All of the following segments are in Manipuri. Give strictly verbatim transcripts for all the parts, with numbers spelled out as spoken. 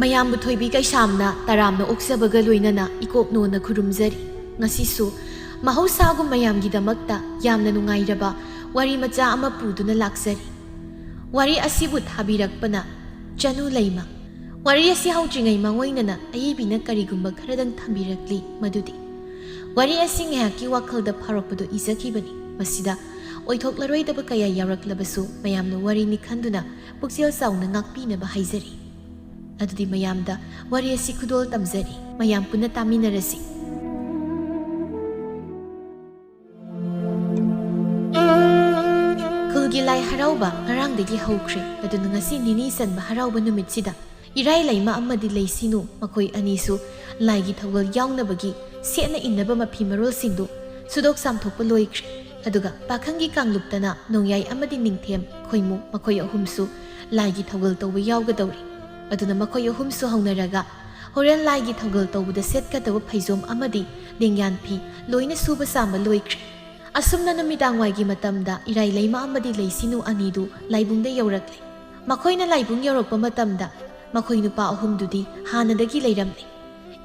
ꯃꯌꯥꯝꯕꯨ ꯊꯣꯏꯕꯤ ꯀꯩꯁꯥꯝꯅ ꯇꯔꯥꯝꯅ ꯑꯣꯛꯆꯕꯒ ꯂꯣꯏꯅꯅ ꯏꯀꯣꯞꯅꯣꯅ ꯈꯨꯔꯨꯝꯖꯔꯤ꯫ ꯉꯁꯤꯁꯨ ꯃꯍꯧꯁꯥꯒꯨꯝ ꯃꯌꯥꯝꯒꯤꯗꯃꯛꯇ ꯌꯥꯝꯅ ꯅꯨꯡꯉꯥꯏꯔꯕ ꯋꯥꯔꯤ ꯃꯆꯥ ꯑꯃ ꯄꯨꯗꯨꯅ ꯂꯥꯛꯆꯔꯤ꯫ ꯋꯥꯔꯤ ꯑꯁꯤꯕꯨ ꯊꯥꯕꯤꯔꯛꯄꯅ ꯆꯅꯨ ꯂꯩꯃ꯫ ꯋꯥꯔꯤ ꯑꯁꯤ ꯍꯧꯗ꯭ꯔꯤꯉꯩ ꯃꯥꯡꯑꯣꯏꯅꯅ ꯑꯏꯕꯤꯅ ꯀꯔꯤꯒꯨꯝꯕ ꯈꯔꯗꯪ ꯊꯝꯕꯤꯔꯛꯂꯤ, ꯃꯗꯨꯗꯤ ꯋꯥꯔꯤ ꯑꯁꯤ ꯉꯥꯏꯍꯥꯛꯀꯤ ꯋꯥꯈꯜꯗ ꯐꯥꯎꯔꯛꯄꯗꯨ ꯏꯖꯈꯤꯕꯅꯤ꯫ ꯃꯁꯤꯗ ꯑꯣꯏꯊꯣꯛꯂꯔꯣꯏꯗꯕ ꯀꯌꯥ ꯌꯥꯎꯔꯛꯂꯕꯁꯨ ꯃꯌꯥꯝꯅ ꯋꯥꯔꯤꯅꯤ ꯈꯟꯗꯨꯅ ꯄꯨꯛꯆꯦꯜ ꯆꯥꯎꯅ ꯉꯥꯛꯄꯤꯅꯕ ꯍꯥꯏꯖꯔꯤ꯫ ꯑꯗꯨꯗꯤ ꯃꯌꯥꯝꯗ ꯋꯥꯔꯤ ꯑꯁꯤ ꯈꯨꯗꯣꯜ ꯇꯝꯖꯔꯤ꯫ ꯃꯌꯥꯝ ꯄꯨꯟꯅ ꯇꯥꯃꯤꯟꯅꯔꯁꯤ꯫ ꯈꯨꯜꯒꯤ ꯂꯥꯏ ꯍꯔꯥꯎꯕ ꯉꯔꯥꯡꯗꯒꯤ ꯍꯧꯈ꯭ꯔꯦ꯫ ꯑꯗꯨꯅ ꯉꯁꯤ ꯅꯤꯅꯤ ꯆꯟꯕ ꯍꯔꯥꯎꯕ ꯅꯨꯃꯤꯠꯁꯤꯗ ꯏꯔꯥꯏ ꯂꯩꯃ ꯑꯃꯗꯤ ꯂꯩꯁꯤꯅꯨ ꯃꯈꯣꯏ ꯑꯅꯤꯁꯨ ꯂꯥꯏꯒꯤ ꯊꯧꯒꯜ ꯌꯥꯎꯅꯕꯒꯤ ꯁꯦꯠꯅ ꯏꯟꯅꯕ ꯃꯐꯤ ꯃꯔꯣꯜꯁꯤꯡꯗꯨ ꯁꯨꯗꯣꯛ ꯆꯥꯝꯊꯣꯛꯄ ꯂꯣꯏꯈ꯭ꯔꯦ꯫ ꯑꯗꯨꯒ ꯄꯥꯈꯪꯒꯤ ꯀꯥꯡꯂꯨꯞꯇꯅ ꯅꯣꯡꯌꯥꯏ ꯑꯃꯗꯤ ꯅꯤꯡꯊꯦꯝ ꯈꯣꯏꯃꯨ ꯃꯈꯣꯏ ꯑꯍꯨꯝꯁꯨ ꯂꯥꯏꯒꯤ ꯊꯧꯒꯜ ꯇꯧꯕ ꯌꯥꯎꯒꯗꯧꯔꯤ꯫ ꯑꯗꯨꯅ ꯃꯈꯣꯏ ꯑꯍꯨꯝꯁꯨ ꯍꯧꯅꯔꯒ ꯍꯣꯔꯦꯟ ꯂꯥꯏꯒꯤ ꯊꯧꯒꯜ ꯇꯧꯕꯗ ꯁꯦꯠꯀꯗꯕ ꯐꯩꯖꯣꯝ ꯑꯃꯗꯤ ꯂꯦꯡꯌꯥꯟ ꯐꯤ ꯂꯣꯏꯅ ꯁꯨꯕ ꯆꯥꯝꯕ ꯂꯣꯏꯈ꯭ꯔꯦ꯫ ꯑꯁꯨꯝꯅ ꯅꯨꯃꯤꯗꯥꯡꯋꯥꯏꯒꯤ ꯃꯇꯝꯗ ꯏꯔꯥꯏ ꯂꯩꯃ ꯑꯃꯗꯤ ꯂꯩꯁꯤꯅꯨ ꯑꯅꯤꯗꯨ ꯂꯥꯏꯕꯨꯡꯗ ꯌꯧꯔꯛꯂꯦ꯫ ꯃꯈꯣꯏꯅ ꯂꯥꯏꯕꯨꯡ ꯌꯧꯔꯛꯄ ꯃꯇꯝꯗ ꯃꯈꯣꯏ ꯅꯨꯄꯥ ꯑꯍꯨꯝꯗꯨꯗꯤ ꯍꯥꯟꯅꯗꯒꯤ ꯂꯩꯔꯝꯂꯦ꯫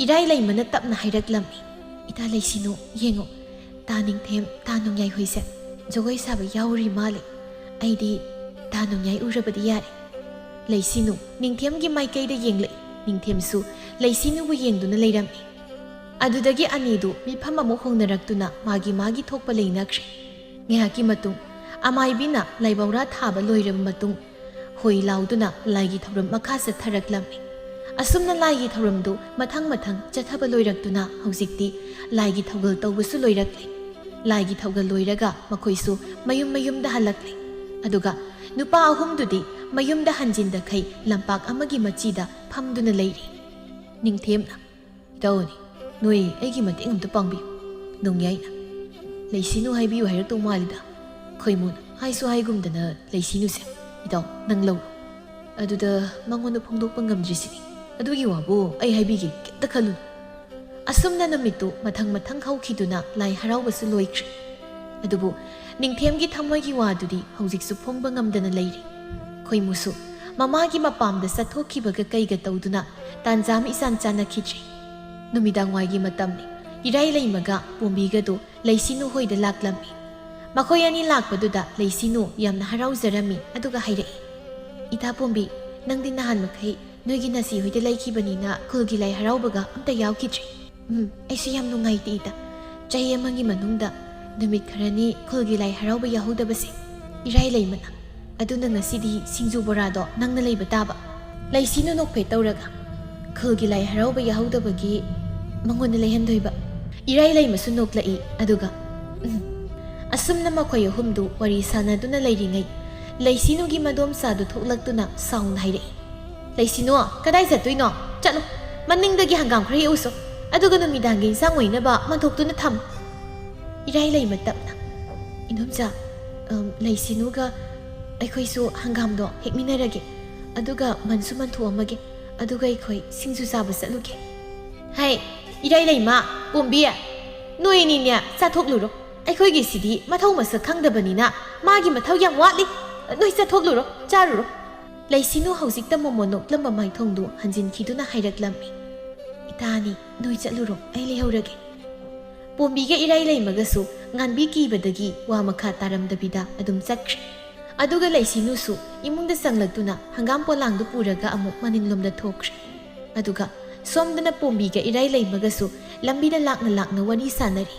ꯏꯔꯥꯏ ꯂꯩꯃꯅ ꯇꯞꯅ ꯍꯥꯏꯔꯛꯂꯝꯃꯤ, "ꯏꯇꯥ ꯂꯩꯁꯤꯅꯨ, ꯌꯦꯡꯉꯣ, ꯇꯥ ꯅꯤꯡꯊꯦꯝ, ꯇꯥ ꯅꯣꯡꯌꯥꯏ ꯍꯣꯏꯁꯦ ꯖꯒꯣꯏ ꯁꯥꯕ ꯌꯥꯎꯔꯤ ꯃꯥꯜꯂꯦ꯫ ꯑꯩꯗꯤ ꯇꯥ ꯅꯣꯡꯌꯥꯏ ꯎꯔꯕꯗꯤ ꯌꯥꯔꯦ꯫" ꯂꯩꯁꯤꯅꯨ ꯅꯤꯡꯊꯦꯝꯒꯤ ꯃꯥꯏꯀꯩꯗ ꯌꯦꯡꯂꯛꯏ꯫ ꯅꯤꯡꯊꯦꯝꯁꯨ ꯂꯩꯁꯤꯅꯨꯕꯨ ꯌꯦꯡꯗꯨꯅ ꯂꯩꯔꯝꯃꯤ꯫ ꯑꯗꯨꯗꯒꯤ ꯑꯅꯤꯗꯨ ꯃꯤꯐꯝ ꯑꯃꯨꯛ ꯍꯣꯡꯅꯔꯛꯇꯨꯅ ꯃꯥꯒꯤ ꯃꯥꯒꯤ ꯊꯣꯛꯄ ꯂꯩꯅꯈ꯭ꯔꯦ꯫ ꯉꯥꯏꯍꯥꯛꯀꯤ ꯃꯇꯨꯡ ꯑꯃꯥꯏꯕꯤꯅ ꯂꯥꯏꯕꯧꯔꯥ ꯊꯥꯕ ꯂꯣꯏꯔꯕ ꯃꯇꯨꯡ ꯍꯣꯏ ꯂꯥꯎꯗꯨꯅ ꯂꯥꯏꯒꯤ ꯊꯧꯔꯝ ꯃꯈꯥ ꯆꯠꯊꯔꯛꯂꯝꯃꯤ꯫ ꯑꯁꯨꯝꯅ ꯂꯥꯏꯒꯤ ꯊꯧꯔꯝꯗꯨ ꯃꯊꯪ ꯃꯊꯪ ꯆꯠꯊꯕ ꯂꯣꯏꯔꯛꯇꯨꯅ ꯍꯧꯖꯤꯛꯇꯤ ꯂꯥꯏꯒꯤ ꯊꯧꯒꯜ ꯇꯧꯕꯁꯨ ꯂꯣꯏꯔꯛꯂꯦ꯫ ꯂꯥꯏꯒꯤ ꯊꯧꯒꯜ ꯂꯣꯏꯔꯒ ꯃꯈꯣꯏꯁꯨ ꯃꯌꯨꯝ ꯃꯌꯨꯝꯗ ꯍꯜꯂꯛꯂꯦ꯫ ꯑꯗꯨꯒ ꯅꯨꯄꯥ ꯑꯍꯨꯝꯗꯨꯗꯤ ꯃꯌꯨꯝꯗ ꯍꯟꯖꯤꯟꯗꯈꯩ ꯂꯝꯄꯥꯛ ꯑꯃꯒꯤ ꯃꯆꯤꯗ ꯐꯝꯗꯨꯅ ꯂꯩꯔꯤ꯫ ꯅꯤꯡꯊꯦꯝꯅ, "ꯏꯇꯥꯎꯅꯤ, ꯅꯣꯏ ꯑꯩꯒꯤ ꯃꯇꯦꯡ ꯑꯝꯇ ꯄꯥꯡꯕꯤꯌꯨ꯫" ꯅꯣꯡꯌꯥꯏꯅ, "ꯂꯩꯁꯤꯅꯨ ꯍꯥꯏꯕꯤꯌꯨ ꯍꯥꯏꯔꯛꯇꯧ ꯃꯥꯜꯂꯤꯗ꯫" ꯈꯣꯏꯃꯨꯅ, "ꯍꯥꯏꯁꯨ ꯍꯥꯏꯒꯨꯝꯗꯅ ꯂꯩꯁꯤꯅꯨꯁꯦ ꯏꯇꯥꯎ ꯅꯪ ꯂꯧꯔꯣ꯫ ꯑꯗꯨꯗ ꯃꯉꯣꯟꯗ ꯐꯣꯡꯗꯣꯛꯄ ꯉꯝꯗ꯭ꯔꯤꯁꯤꯅꯤ꯫ ꯑꯗꯨꯒꯤ ꯋꯥꯕꯨ ꯑꯩ ꯍꯥꯏꯕꯤꯒꯦ, ꯀꯩꯝꯇ ꯈꯜꯂꯨꯅꯨ꯫" ꯑꯁꯨꯝꯅ ꯅꯨꯃꯤꯠꯇꯨ ꯃꯊꯪ ꯃꯊꯪ ꯍꯧꯈꯤꯗꯨꯅ ꯂꯥꯏ ꯍꯔꯥꯎꯕꯁꯨ ꯂꯣꯏꯈ꯭ꯔꯦ꯫ ꯑꯗꯨꯕꯨ ꯅꯤꯡꯊꯦꯝꯒꯤ ꯊꯃꯣꯏꯒꯤ ꯋꯥꯗꯨꯗꯤ ꯍꯧꯖꯤꯛꯁꯨ ꯐꯣꯡꯕ ꯉꯝꯗꯅ ꯂꯩꯔꯤ꯫ ꯈꯣꯏꯃꯨꯁꯨ ꯃꯃꯥꯒꯤ ꯃꯄꯥꯝꯗ ꯆꯠꯊꯣꯛꯈꯤꯕꯒ ꯀꯩꯒ ꯇꯧꯗꯨꯅ ꯇꯥꯟꯖꯥ ꯑꯃ ꯏꯆꯥꯟ ꯆꯥꯟꯅꯈꯤꯗ꯭ꯔꯦ꯫ ꯅꯨꯃꯤꯗꯥꯡꯋꯥꯏꯒꯤ ꯃꯇꯝꯅꯤ꯫ ꯏꯔꯥꯏ ꯂꯩꯃꯒ ꯄꯣꯝꯕꯤꯒꯗꯨ ꯂꯩꯁꯤꯅꯨ ꯍꯣꯏꯗ ꯂꯥꯛꯂꯝꯃꯤ꯫ ꯃꯈꯣꯏ ꯑꯅꯤ ꯂꯥꯛꯄꯗꯨꯗ ꯂꯩꯁꯤꯅꯨ ꯌꯥꯝꯅ ꯍꯔꯥꯎꯖꯔꯝꯃꯤ, ꯑꯗꯨꯒ ꯍꯥꯏꯔꯛꯏ, "ꯏꯇꯥ ꯄꯣꯝꯕꯤ, ꯅꯪꯗꯤ ꯅꯍꯥꯟ ꯃꯈꯩ ꯅꯣꯏꯒꯤ ꯅꯁꯤ ꯍꯣꯏꯗ ꯂꯩꯈꯤꯕꯅꯤꯅ ꯈꯨꯜꯒꯤ ꯂꯥꯏ ꯍꯔꯥꯎꯕꯒ ꯑꯝꯇ ꯌꯥꯎꯈꯤꯗ꯭ꯔꯦ꯫" "ꯎꯝ, ꯑꯩꯁꯨ ꯌꯥꯝ ꯅꯨꯡꯉꯥꯏꯇꯦ ꯏꯇꯥ꯫ ꯆꯍꯤ ꯑꯃꯒꯤ ꯃꯅꯨꯡꯗ ꯅꯨꯃꯤꯠ ꯈꯔꯅꯤ ꯈꯨꯜꯒꯤ ꯂꯥꯏ ꯍꯔꯥꯎꯕ ꯌꯥꯎꯍꯧꯗꯕꯁꯦ ꯏꯔꯥꯏ ꯂꯩꯃꯅ꯫ ꯑꯗꯨꯅ ꯉꯁꯤꯗꯤ ꯁꯤꯡꯖꯨ ꯕꯣꯔꯥꯗꯣ ꯅꯪꯅ ꯂꯩꯕ ꯇꯥꯕ꯫" ꯂꯩꯁꯤꯅꯨ ꯅꯣꯛꯐꯦꯠ ꯇꯧꯔꯒ, "ꯈꯨꯜꯒꯤ ꯂꯥꯏ ꯍꯔꯥꯎꯕ ꯌꯥꯎꯍꯧꯗꯕꯒꯤ ꯃꯉꯣꯟꯗ ꯂꯩꯍꯟꯗꯣꯏꯕ?" ꯏꯔꯥꯏ ꯂꯩꯃꯁꯨ ꯅꯣꯛꯂꯛꯏ, ꯑꯗꯨꯒ, "ꯎꯝ꯫" ꯑꯁꯨꯝꯅ ꯃꯈꯣꯏ ꯑꯍꯨꯝꯗꯨ ꯋꯥꯔꯤ ꯁꯥꯟꯅꯗꯨꯅ ꯂꯩꯔꯤꯉꯩ, ꯂꯩꯁꯤꯅꯨꯒꯤ ꯃꯗꯣꯝꯆꯥꯗꯨ ꯊꯣꯛꯂꯛꯇꯨꯅ ꯁꯥꯎꯅ ꯍꯥꯏꯔꯛꯏ, "ꯂꯩꯁꯤꯅꯨ, ꯀꯗꯥꯏ ꯆꯠꯇꯣꯏꯅꯣ? ꯆꯠꯂꯣ, ꯃꯅꯤꯡꯗꯒꯤ ꯍꯪꯒꯥꯝ ꯈꯔ ꯍꯦꯛꯎꯁꯣ, ꯑꯗꯨꯒ ꯅꯨꯃꯤꯗꯥꯡꯒꯤ ꯏꯟꯁꯥꯡ ꯑꯣꯏꯅꯕ ꯃꯟꯊꯣꯛꯇꯨꯅ ꯊꯝꯃꯨ꯫" ꯏꯔꯥꯏ ꯂꯩꯃ ꯇꯞꯅ, "ꯏꯟꯗꯣꯝꯆꯥ, ꯑꯝ, ꯂꯩꯁꯤꯅꯨꯒ ꯑꯩꯈꯣꯏꯁꯨ ꯍꯪꯒꯥꯝꯗꯣ ꯍꯦꯛꯃꯤꯟꯅꯔꯒꯦ, ꯑꯗꯨꯒ ꯃꯟꯁꯨ ꯃꯟꯊꯣꯛꯑꯝꯃꯒꯦ, ꯑꯗꯨꯒ ꯑꯩꯈꯣꯏ ꯁꯤꯡꯖꯨ ꯆꯥꯕ ꯆꯠꯂꯨꯒꯦ꯫" "ꯍꯩ, ꯏꯔꯥꯏ ꯂꯩꯃ, ꯄꯣꯝꯕꯤ, ꯅꯣꯏ ꯑꯅꯤꯅꯦ ꯆꯥꯊꯣꯛꯂꯨꯔꯣ꯫ ꯑꯩꯈꯣꯏꯒꯤꯁꯤꯗꯤ ꯃꯊꯧ ꯃꯁꯛ ꯈꯪꯗꯕꯅꯤꯅ ꯃꯥꯒꯤ ꯃꯊꯧ ꯌꯥꯝ ꯋꯥꯠꯂꯤ꯫ ꯅꯣꯏ ꯆꯠꯊꯣꯛꯂꯨꯔꯣ, ꯆꯥꯔꯨꯔꯣ꯫" ꯂꯩꯁꯤꯅꯨ ꯍꯧꯖꯤꯛꯇ ꯃꯣꯃꯣꯟ ꯅꯣꯛꯂꯝꯕ ꯃꯥꯏꯊꯣꯡꯗꯨ ꯍꯟꯖꯤꯟꯈꯤꯗꯨꯅ ꯍꯥꯏꯔꯛꯂꯝꯃꯤ, "ꯏꯇꯥꯅꯤ, ꯅꯣꯏ ꯆꯠꯂꯨꯔꯣ, ꯑꯩ ꯂꯩꯍꯧꯔꯒꯦ꯫" ꯄꯣꯝꯕꯤꯒ ꯏꯔꯥꯏ ꯂꯩꯃꯒꯁꯨ ꯉꯥꯟꯕꯤ ꯀꯤꯕꯗꯒꯤ ꯋꯥ ꯃꯈꯥ ꯇꯥꯔꯝꯗꯕꯤꯗ ꯑꯗꯨꯝ ꯆꯠꯈ꯭ꯔꯦ꯫ ꯑꯗꯨꯒ ꯂꯩꯁꯤꯅꯨꯁꯨ ꯏꯃꯨꯡꯗ ꯆꯪꯂꯛꯇꯨꯅ ꯍꯪꯒꯥꯝ ꯄꯣꯂꯥꯡꯗꯨ ꯄꯨꯔꯒ ꯑꯃꯨꯛ ꯃꯅꯤꯟꯂꯣꯝꯗ ꯊꯣꯛꯈ꯭ꯔꯦ꯫ ꯑꯗꯨꯒ ꯁꯣꯝꯗꯅ ꯄꯣꯝꯕꯤꯒ ꯏꯔꯥꯏ ꯂꯩꯃꯒꯁꯨ ꯂꯝꯕꯤꯗ ꯂꯥꯛꯅ ꯂꯥꯛꯅ ꯋꯥꯔꯤ ꯁꯥꯟꯅꯔꯤ꯫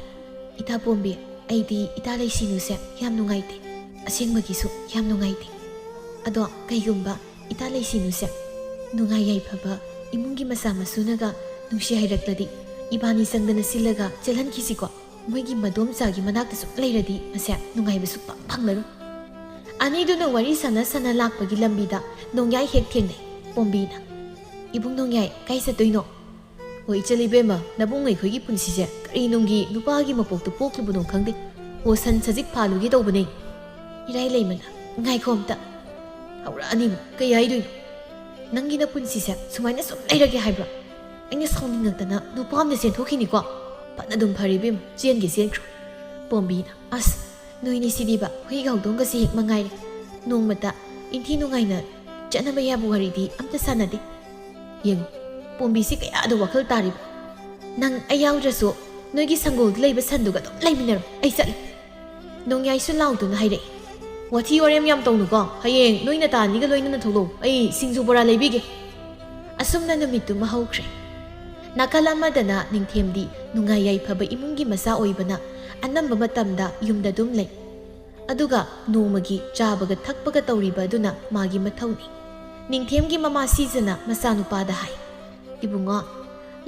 "ꯏꯇꯥ ꯄꯣꯝꯕꯤ, ꯑꯩꯗꯤ ꯏꯇꯥ ꯂꯩꯁꯤꯅꯨꯁꯦ ꯌꯥꯝ ꯅꯨꯡꯉꯥꯏꯇꯦ꯫ ꯑꯁꯦꯡꯕꯒꯤꯁꯨ ꯌꯥꯝ ꯅꯨꯡꯉꯥꯏꯇꯦ꯫ ꯑꯗꯣ ꯀꯩꯒꯨꯝꯕ ꯏꯇꯥ ꯂꯩꯁꯤꯅꯨꯁꯦ ꯅꯨꯡꯉꯥꯏ ꯌꯥꯏꯐꯕ ꯏꯃꯨꯡꯒꯤ ꯃꯆꯥ ꯃꯁꯨꯅꯒ ꯅꯨꯡꯁꯤ ꯍꯥꯏꯔꯛꯂꯗꯤ, ꯏꯕꯥꯅꯤ ꯆꯪꯗꯅ ꯁꯤꯜꯂꯒ ꯆꯦꯜꯍꯟꯈꯤꯁꯤꯀꯣ꯫ ꯃꯣꯏꯒꯤ ꯃꯗꯣꯝꯆꯥꯒꯤ ꯃꯅꯥꯛꯇ ꯁꯨꯝ ꯂꯩꯔꯗꯤ ꯃꯁꯦ ꯅꯨꯡꯉꯥꯏꯕ ꯁꯨꯡꯐꯪ ꯐꯪꯂꯔꯣꯏ꯫" ꯑꯅꯤꯗꯨꯅ ꯋꯥꯔꯤ ꯁꯥꯟꯅ ꯁꯥꯟꯅ ꯂꯥꯛꯄꯒꯤ ꯂꯝꯕꯤꯗ ꯅꯣꯡꯌꯥꯏ ꯍꯦꯛ ꯊꯦꯡꯅꯩ꯫ ꯄꯣꯝꯕꯤꯅ, "ꯏꯕꯨꯡ ꯅꯣꯡꯌꯥꯏ, ꯀꯥꯏ ꯆꯠꯇꯣꯏꯅꯣ?" "ꯑꯣ ꯏꯆꯜ ꯏꯕꯦꯝꯃ, ꯅꯕꯨꯡ ꯑꯩꯈꯣꯏꯒꯤ ꯄꯨꯟꯁꯤꯁꯦ ꯀꯔꯤ ꯅꯨꯡꯒꯤ ꯅꯨꯄꯥꯒꯤ ꯃꯄꯣꯛꯇ ꯄꯣꯛꯂꯨꯕꯅꯣ ꯈꯪꯗꯦ꯫ ꯑꯣ ꯁꯟ ꯁꯖꯤꯛ ꯐꯥꯜꯂꯨꯒꯦ ꯇꯧꯕꯅꯦ꯫" ꯏꯔꯥꯏ ꯂꯩꯃꯅ, "ꯉꯥꯏꯈꯣ ꯑꯝꯇ, ꯍꯧꯔꯛꯑꯅꯤ ꯑꯃꯨꯛ, ꯀꯩ ꯍꯥꯏꯗꯣꯏꯅꯣ? ꯅꯪꯒꯤ ꯅꯄꯨꯟꯁꯤꯁꯦ ꯁꯨꯃꯥꯏꯅ ꯁꯨꯝ ꯂꯩꯔꯒꯦ ꯍꯥꯏꯕ꯭ꯔꯣ? ꯑꯩꯅ ꯁꯥꯎꯅꯤꯡꯉꯛꯇꯅ ꯅꯨꯄꯥ ꯑꯃꯗ ꯆꯦꯟꯊꯣꯛꯈꯤꯅꯤꯀꯣ꯫ ꯐꯅ ꯑꯗꯨꯝ ꯐꯔꯦ ꯏꯕꯦꯝꯃ, ꯆꯦꯟꯒꯦ ꯆꯦꯟꯈ꯭ꯔꯣ꯫ ꯄꯣꯝꯕꯤꯅ, ꯑꯁ, ꯅꯣꯏꯅꯤ ꯁꯤꯗꯤꯕ ꯍꯨꯏꯒ ꯍꯧꯗꯣꯡꯒꯁꯤ ꯍꯦꯛ ꯃꯉꯥꯏꯔꯦ꯫ ꯅꯣꯡꯃꯇ ꯏꯟꯊꯤ ꯅꯨꯡꯉꯥꯏꯅ ꯆꯠꯅꯕ ꯌꯥꯕ ꯋꯥꯔꯤꯗꯤ ꯑꯝꯇ ꯁꯥꯟꯅꯗꯦ꯫ ꯌꯦꯡꯉꯨ, ꯄꯣꯝꯕꯤꯁꯤ ꯀꯌꯥꯗ ꯋꯥꯈꯜ ꯇꯥꯔꯤꯕ꯫ ꯅꯪ ꯑꯩ ꯌꯥꯎꯗ꯭ꯔꯁꯨ ꯅꯣꯏꯒꯤ ꯁꯪꯒꯣꯜꯗ ꯂꯩꯕ ꯁꯟꯗꯨꯒ ꯑꯗꯨꯝ ꯂꯩꯃꯤꯟꯅꯔꯣ, ꯑꯩ ꯆꯠꯂꯦ꯫ ꯅꯣꯡꯌꯥꯏꯁꯨ ꯂꯥꯎꯗꯨꯅ ꯍꯥꯏꯔꯛꯏ, ꯋꯥꯊꯤ ꯋꯥꯔꯦꯝ ꯌꯥꯝ ꯇꯧꯅꯨꯀꯣ, ꯍꯌꯦꯡ ꯅꯣꯏ ꯅꯇꯥ ꯑꯅꯤꯒ ꯂꯣꯏꯅꯅ ꯊꯣꯛꯂꯛꯎ, ꯑꯩ ꯁꯤꯡꯖꯨ ꯕꯣꯔꯥ ꯂꯩꯕꯤꯒꯦ꯫ ꯑꯁꯨꯝꯅ ꯅꯨꯃꯤꯠꯇꯨꯃ ꯍꯧꯈ꯭ꯔꯦ꯫ ꯅꯥꯀꯜ ꯑꯃꯗꯅ ꯅꯤꯡꯊꯦꯝꯗꯤ ꯅꯨꯡꯉꯥꯏ ꯌꯥꯏꯐꯕ ꯏꯃꯨꯡꯒꯤ ꯃꯆꯥ ꯑꯣꯏꯕꯅ ꯑꯅꯝꯕ ꯃꯇꯝꯗ ꯌꯨꯝꯗ ꯑꯗꯨꯝ ꯂꯩ꯫ ꯑꯗꯨꯒ ꯅꯣꯡꯃꯒꯤ ꯆꯥꯕꯒ ꯊꯛꯄꯒ ꯇꯧꯔꯤꯕ ꯑꯗꯨꯅ ꯃꯥꯒꯤ ꯃꯊꯧꯅꯤ꯫ ꯅꯤꯡꯊꯦꯝꯒꯤ ꯃꯃꯥ ꯁꯤꯖꯅ ꯃꯆꯥꯅꯨꯄꯥꯗ ꯍꯥꯏ, ꯏꯕꯨꯡꯉꯣ,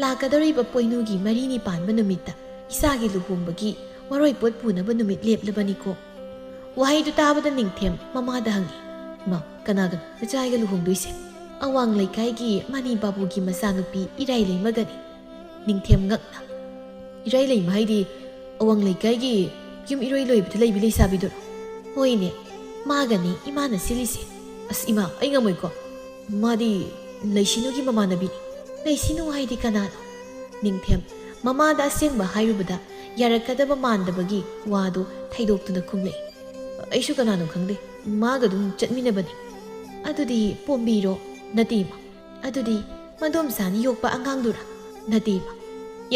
ꯂꯥꯛꯀꯗꯧꯔꯤꯕ ꯄꯣꯏꯅꯨꯒꯤ ꯃꯔꯤꯅꯤ ꯄꯥꯟꯕ ꯅꯨꯃꯤꯠꯇ ꯏꯆꯥꯒꯤ ꯂꯨꯍꯣꯡꯕꯒꯤ ꯃꯔꯣꯏ ꯄꯣꯠ ꯄꯨꯅꯕ ꯅꯨꯃꯤꯠ ꯂꯦꯞꯂꯕꯅꯤꯀꯣ꯫ ꯋꯥꯍꯩꯗꯨ ꯇꯥꯕꯗ ꯅꯤꯡꯊꯦꯝ ꯃꯃꯥꯗ ꯍꯪꯉꯤ, ꯏꯃꯥ, ꯀꯅꯥꯒꯅꯣ ꯅꯆꯥꯒ ꯂꯨꯍꯣꯡꯗꯣꯏꯁꯦ? ꯑꯋꯥꯡ ꯂꯩꯀꯥꯏꯒꯤ ꯃꯅꯤ ꯕꯥꯕꯨꯒꯤ ꯃꯆꯥꯅꯨꯄꯤ ꯏꯔꯥꯏꯂꯩꯃꯒꯅꯤ꯫ ꯅꯤꯡꯊꯦꯝ ꯉꯛꯅ, ꯏꯔꯥꯏꯂꯩꯃ ꯍꯥꯏꯗꯤ ꯑꯋꯥꯡ ꯂꯩꯀꯥꯏꯒꯤ ꯌꯨꯝ ꯏꯔꯣꯏ ꯂꯣꯏꯕꯗ ꯂꯩꯕꯤ ꯂꯩꯁꯥꯕꯤꯗꯨꯔꯣ? ꯍꯣꯏꯅꯦ, ꯃꯥꯒꯅꯤ ꯏꯃꯥꯅ ꯁꯤꯜꯂꯤꯁꯦ꯫ ꯑꯁ ꯏꯃꯥ, ꯑꯩ ꯉꯝꯃꯣꯏꯀꯣ꯫ ꯃꯥꯗꯤ ꯂꯩꯁꯤꯅꯨꯒꯤ ꯃꯃꯥꯟꯅꯕꯤꯅꯤ꯫ ꯂꯩꯁꯤꯅꯨ ꯍꯥꯏꯗꯤ ꯀꯅꯥꯅꯣ? ꯅꯤꯡꯊꯦꯝ ꯃꯃꯥꯗ ꯑꯁꯦꯡꯕ ꯍꯥꯏꯔꯨꯕꯗ ꯌꯥꯔꯛꯀꯗꯕ ꯃꯥꯟꯗꯕꯒꯤ ꯋꯥꯗꯨ ꯊꯩꯗꯣꯛꯇꯨꯅ ꯈꯨꯝꯂꯛꯏ꯫ ꯑꯩꯁꯨ ꯀꯅꯥꯅꯣ ꯈꯪꯗꯦ, ꯃꯥꯒ ꯑꯗꯨꯝ ꯆꯠꯃꯤꯟꯅꯕꯅꯤ꯫ ꯑꯗꯨꯗꯤ ꯄꯣꯝꯕꯤꯔꯣ? ꯅꯠꯇꯦ ꯏꯃꯥ꯫ ꯑꯗꯨꯗꯤ ꯃꯗꯣꯝꯆꯥꯅ ꯌꯣꯛꯄ ꯑꯉꯥꯡꯗꯨꯔꯥ? ꯅꯠꯇꯦ ꯏꯃꯥ꯫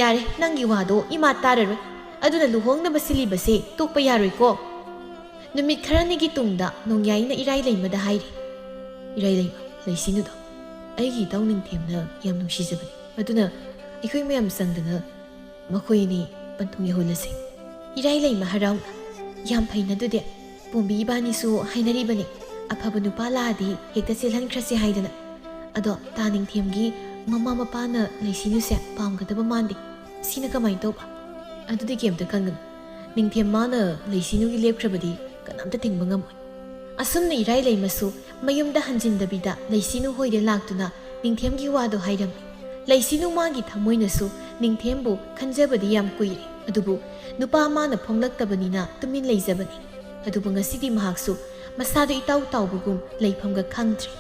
ꯌꯥꯔꯦ, ꯅꯪꯒꯤ ꯋꯥꯗꯣ ꯏꯃꯥ ꯇꯥꯔꯔꯣꯏ꯫ ꯑꯗꯨꯅ ꯂꯨꯍꯣꯡꯅꯕ ꯁꯤꯜꯂꯤꯕꯁꯦ ꯇꯣꯛꯄ ꯌꯥꯔꯣꯏꯀꯣ꯫ ꯅꯨꯃꯤꯠ ꯈꯔꯅꯤꯒꯤ ꯇꯨꯡꯗ ꯅꯣꯡꯌꯥꯏꯅ ꯏꯔꯥꯏꯂꯩꯃꯗ ꯍꯥꯏꯔꯤ, ꯏꯔꯥꯏꯂꯩꯃ, ꯂꯩꯁꯤꯅꯨꯗꯣ ꯑꯩꯒꯤ ꯏꯇꯥꯎ ꯅꯤꯡꯊꯦꯝꯅ ꯌꯥꯝ ꯅꯨꯡꯁꯤꯖꯕꯅꯤ꯫ ꯑꯗꯨꯅ ꯑꯩꯈꯣꯏ ꯃꯌꯥꯝ ꯆꯪꯗꯅ ꯃꯈꯣꯏ ꯑꯅꯤ ꯄꯟꯊꯨꯡ ꯌꯧꯍꯜꯂꯁꯤ꯫ ꯏꯔꯥꯏꯂꯩꯃ ꯍꯔꯥꯎꯅ, ꯌꯥꯝ ꯐꯩꯅ ꯑꯗꯨꯗꯤ꯫ ꯄꯣꯝꯕꯤ ꯏꯕꯥꯅꯤꯁꯨ ꯍꯥꯏꯅꯔꯤꯕꯅꯤ, ꯑꯐꯕ ꯅꯨꯄꯥ ꯂꯥꯛꯑꯗꯤ ꯍꯦꯛꯇ ꯆꯦꯜꯍꯟꯈ꯭ꯔꯁꯤ ꯍꯥꯏꯗꯅ꯫ ꯑꯗꯣ ꯇꯥ ꯅꯤꯡꯊꯦꯝꯒꯤ ꯃꯃꯥ ꯃꯄꯥꯅ ꯂꯩꯁꯤꯅꯨꯁꯦ ꯄꯥꯝꯒꯗꯕ ꯃꯥꯟꯗꯦ꯫ ꯁꯤꯅ ꯀꯃꯥꯏꯅ ꯇꯧꯕ? ꯑꯗꯨꯗꯤ ꯀꯩꯝꯇ ꯈꯟꯒꯅꯨ꯫ ꯅꯤꯡꯊꯦꯝ ꯃꯥꯅ ꯂꯩꯁꯤꯅꯨꯒꯤ ꯂꯦꯞꯈ꯭ꯔꯕꯗꯤ ꯀꯅꯥꯝꯇ ꯊꯤꯡꯕ ꯉꯝꯃꯣꯏ꯫ ꯑꯁꯨꯝꯅ ꯏꯔꯥꯏꯂꯩꯃꯁꯨ ꯃꯌꯨꯝꯗ ꯍꯟꯖꯤꯟꯗꯕꯤꯗ ꯂꯩꯁꯤꯅꯨ ꯍꯣꯏꯗ ꯂꯥꯛꯇꯨꯅ ꯅꯤꯡꯊꯦꯝꯒꯤ ꯋꯥꯗꯣ ꯍꯥꯏꯔꯝꯃꯤ꯫ ꯂꯩꯁꯤꯅꯨ ꯃꯥꯒꯤ ꯊꯃꯣꯏꯅꯁꯨ ꯅꯤꯡꯊꯦꯝꯕꯨ ꯈꯟꯖꯕꯗꯤ ꯌꯥꯝ ꯀꯨꯏꯔꯦ, ꯑꯗꯨꯕꯨ ꯅꯨꯄꯥ ꯃꯥꯅ ꯐꯣꯡꯂꯛꯇꯕꯅꯤꯅ ꯇꯨꯃꯤꯟ ꯂꯩꯖꯕꯅꯤ꯫ ꯑꯗꯨꯕꯨ ꯉꯁꯤꯗꯤ ꯃꯍꯥꯛꯁꯨ ꯃꯁꯥꯗꯨ ꯏꯇꯥꯎ ꯇꯥꯎꯕꯒꯨꯝ ꯂꯩꯐꯝꯒ ꯈꯪꯗ꯭ꯔꯦ꯫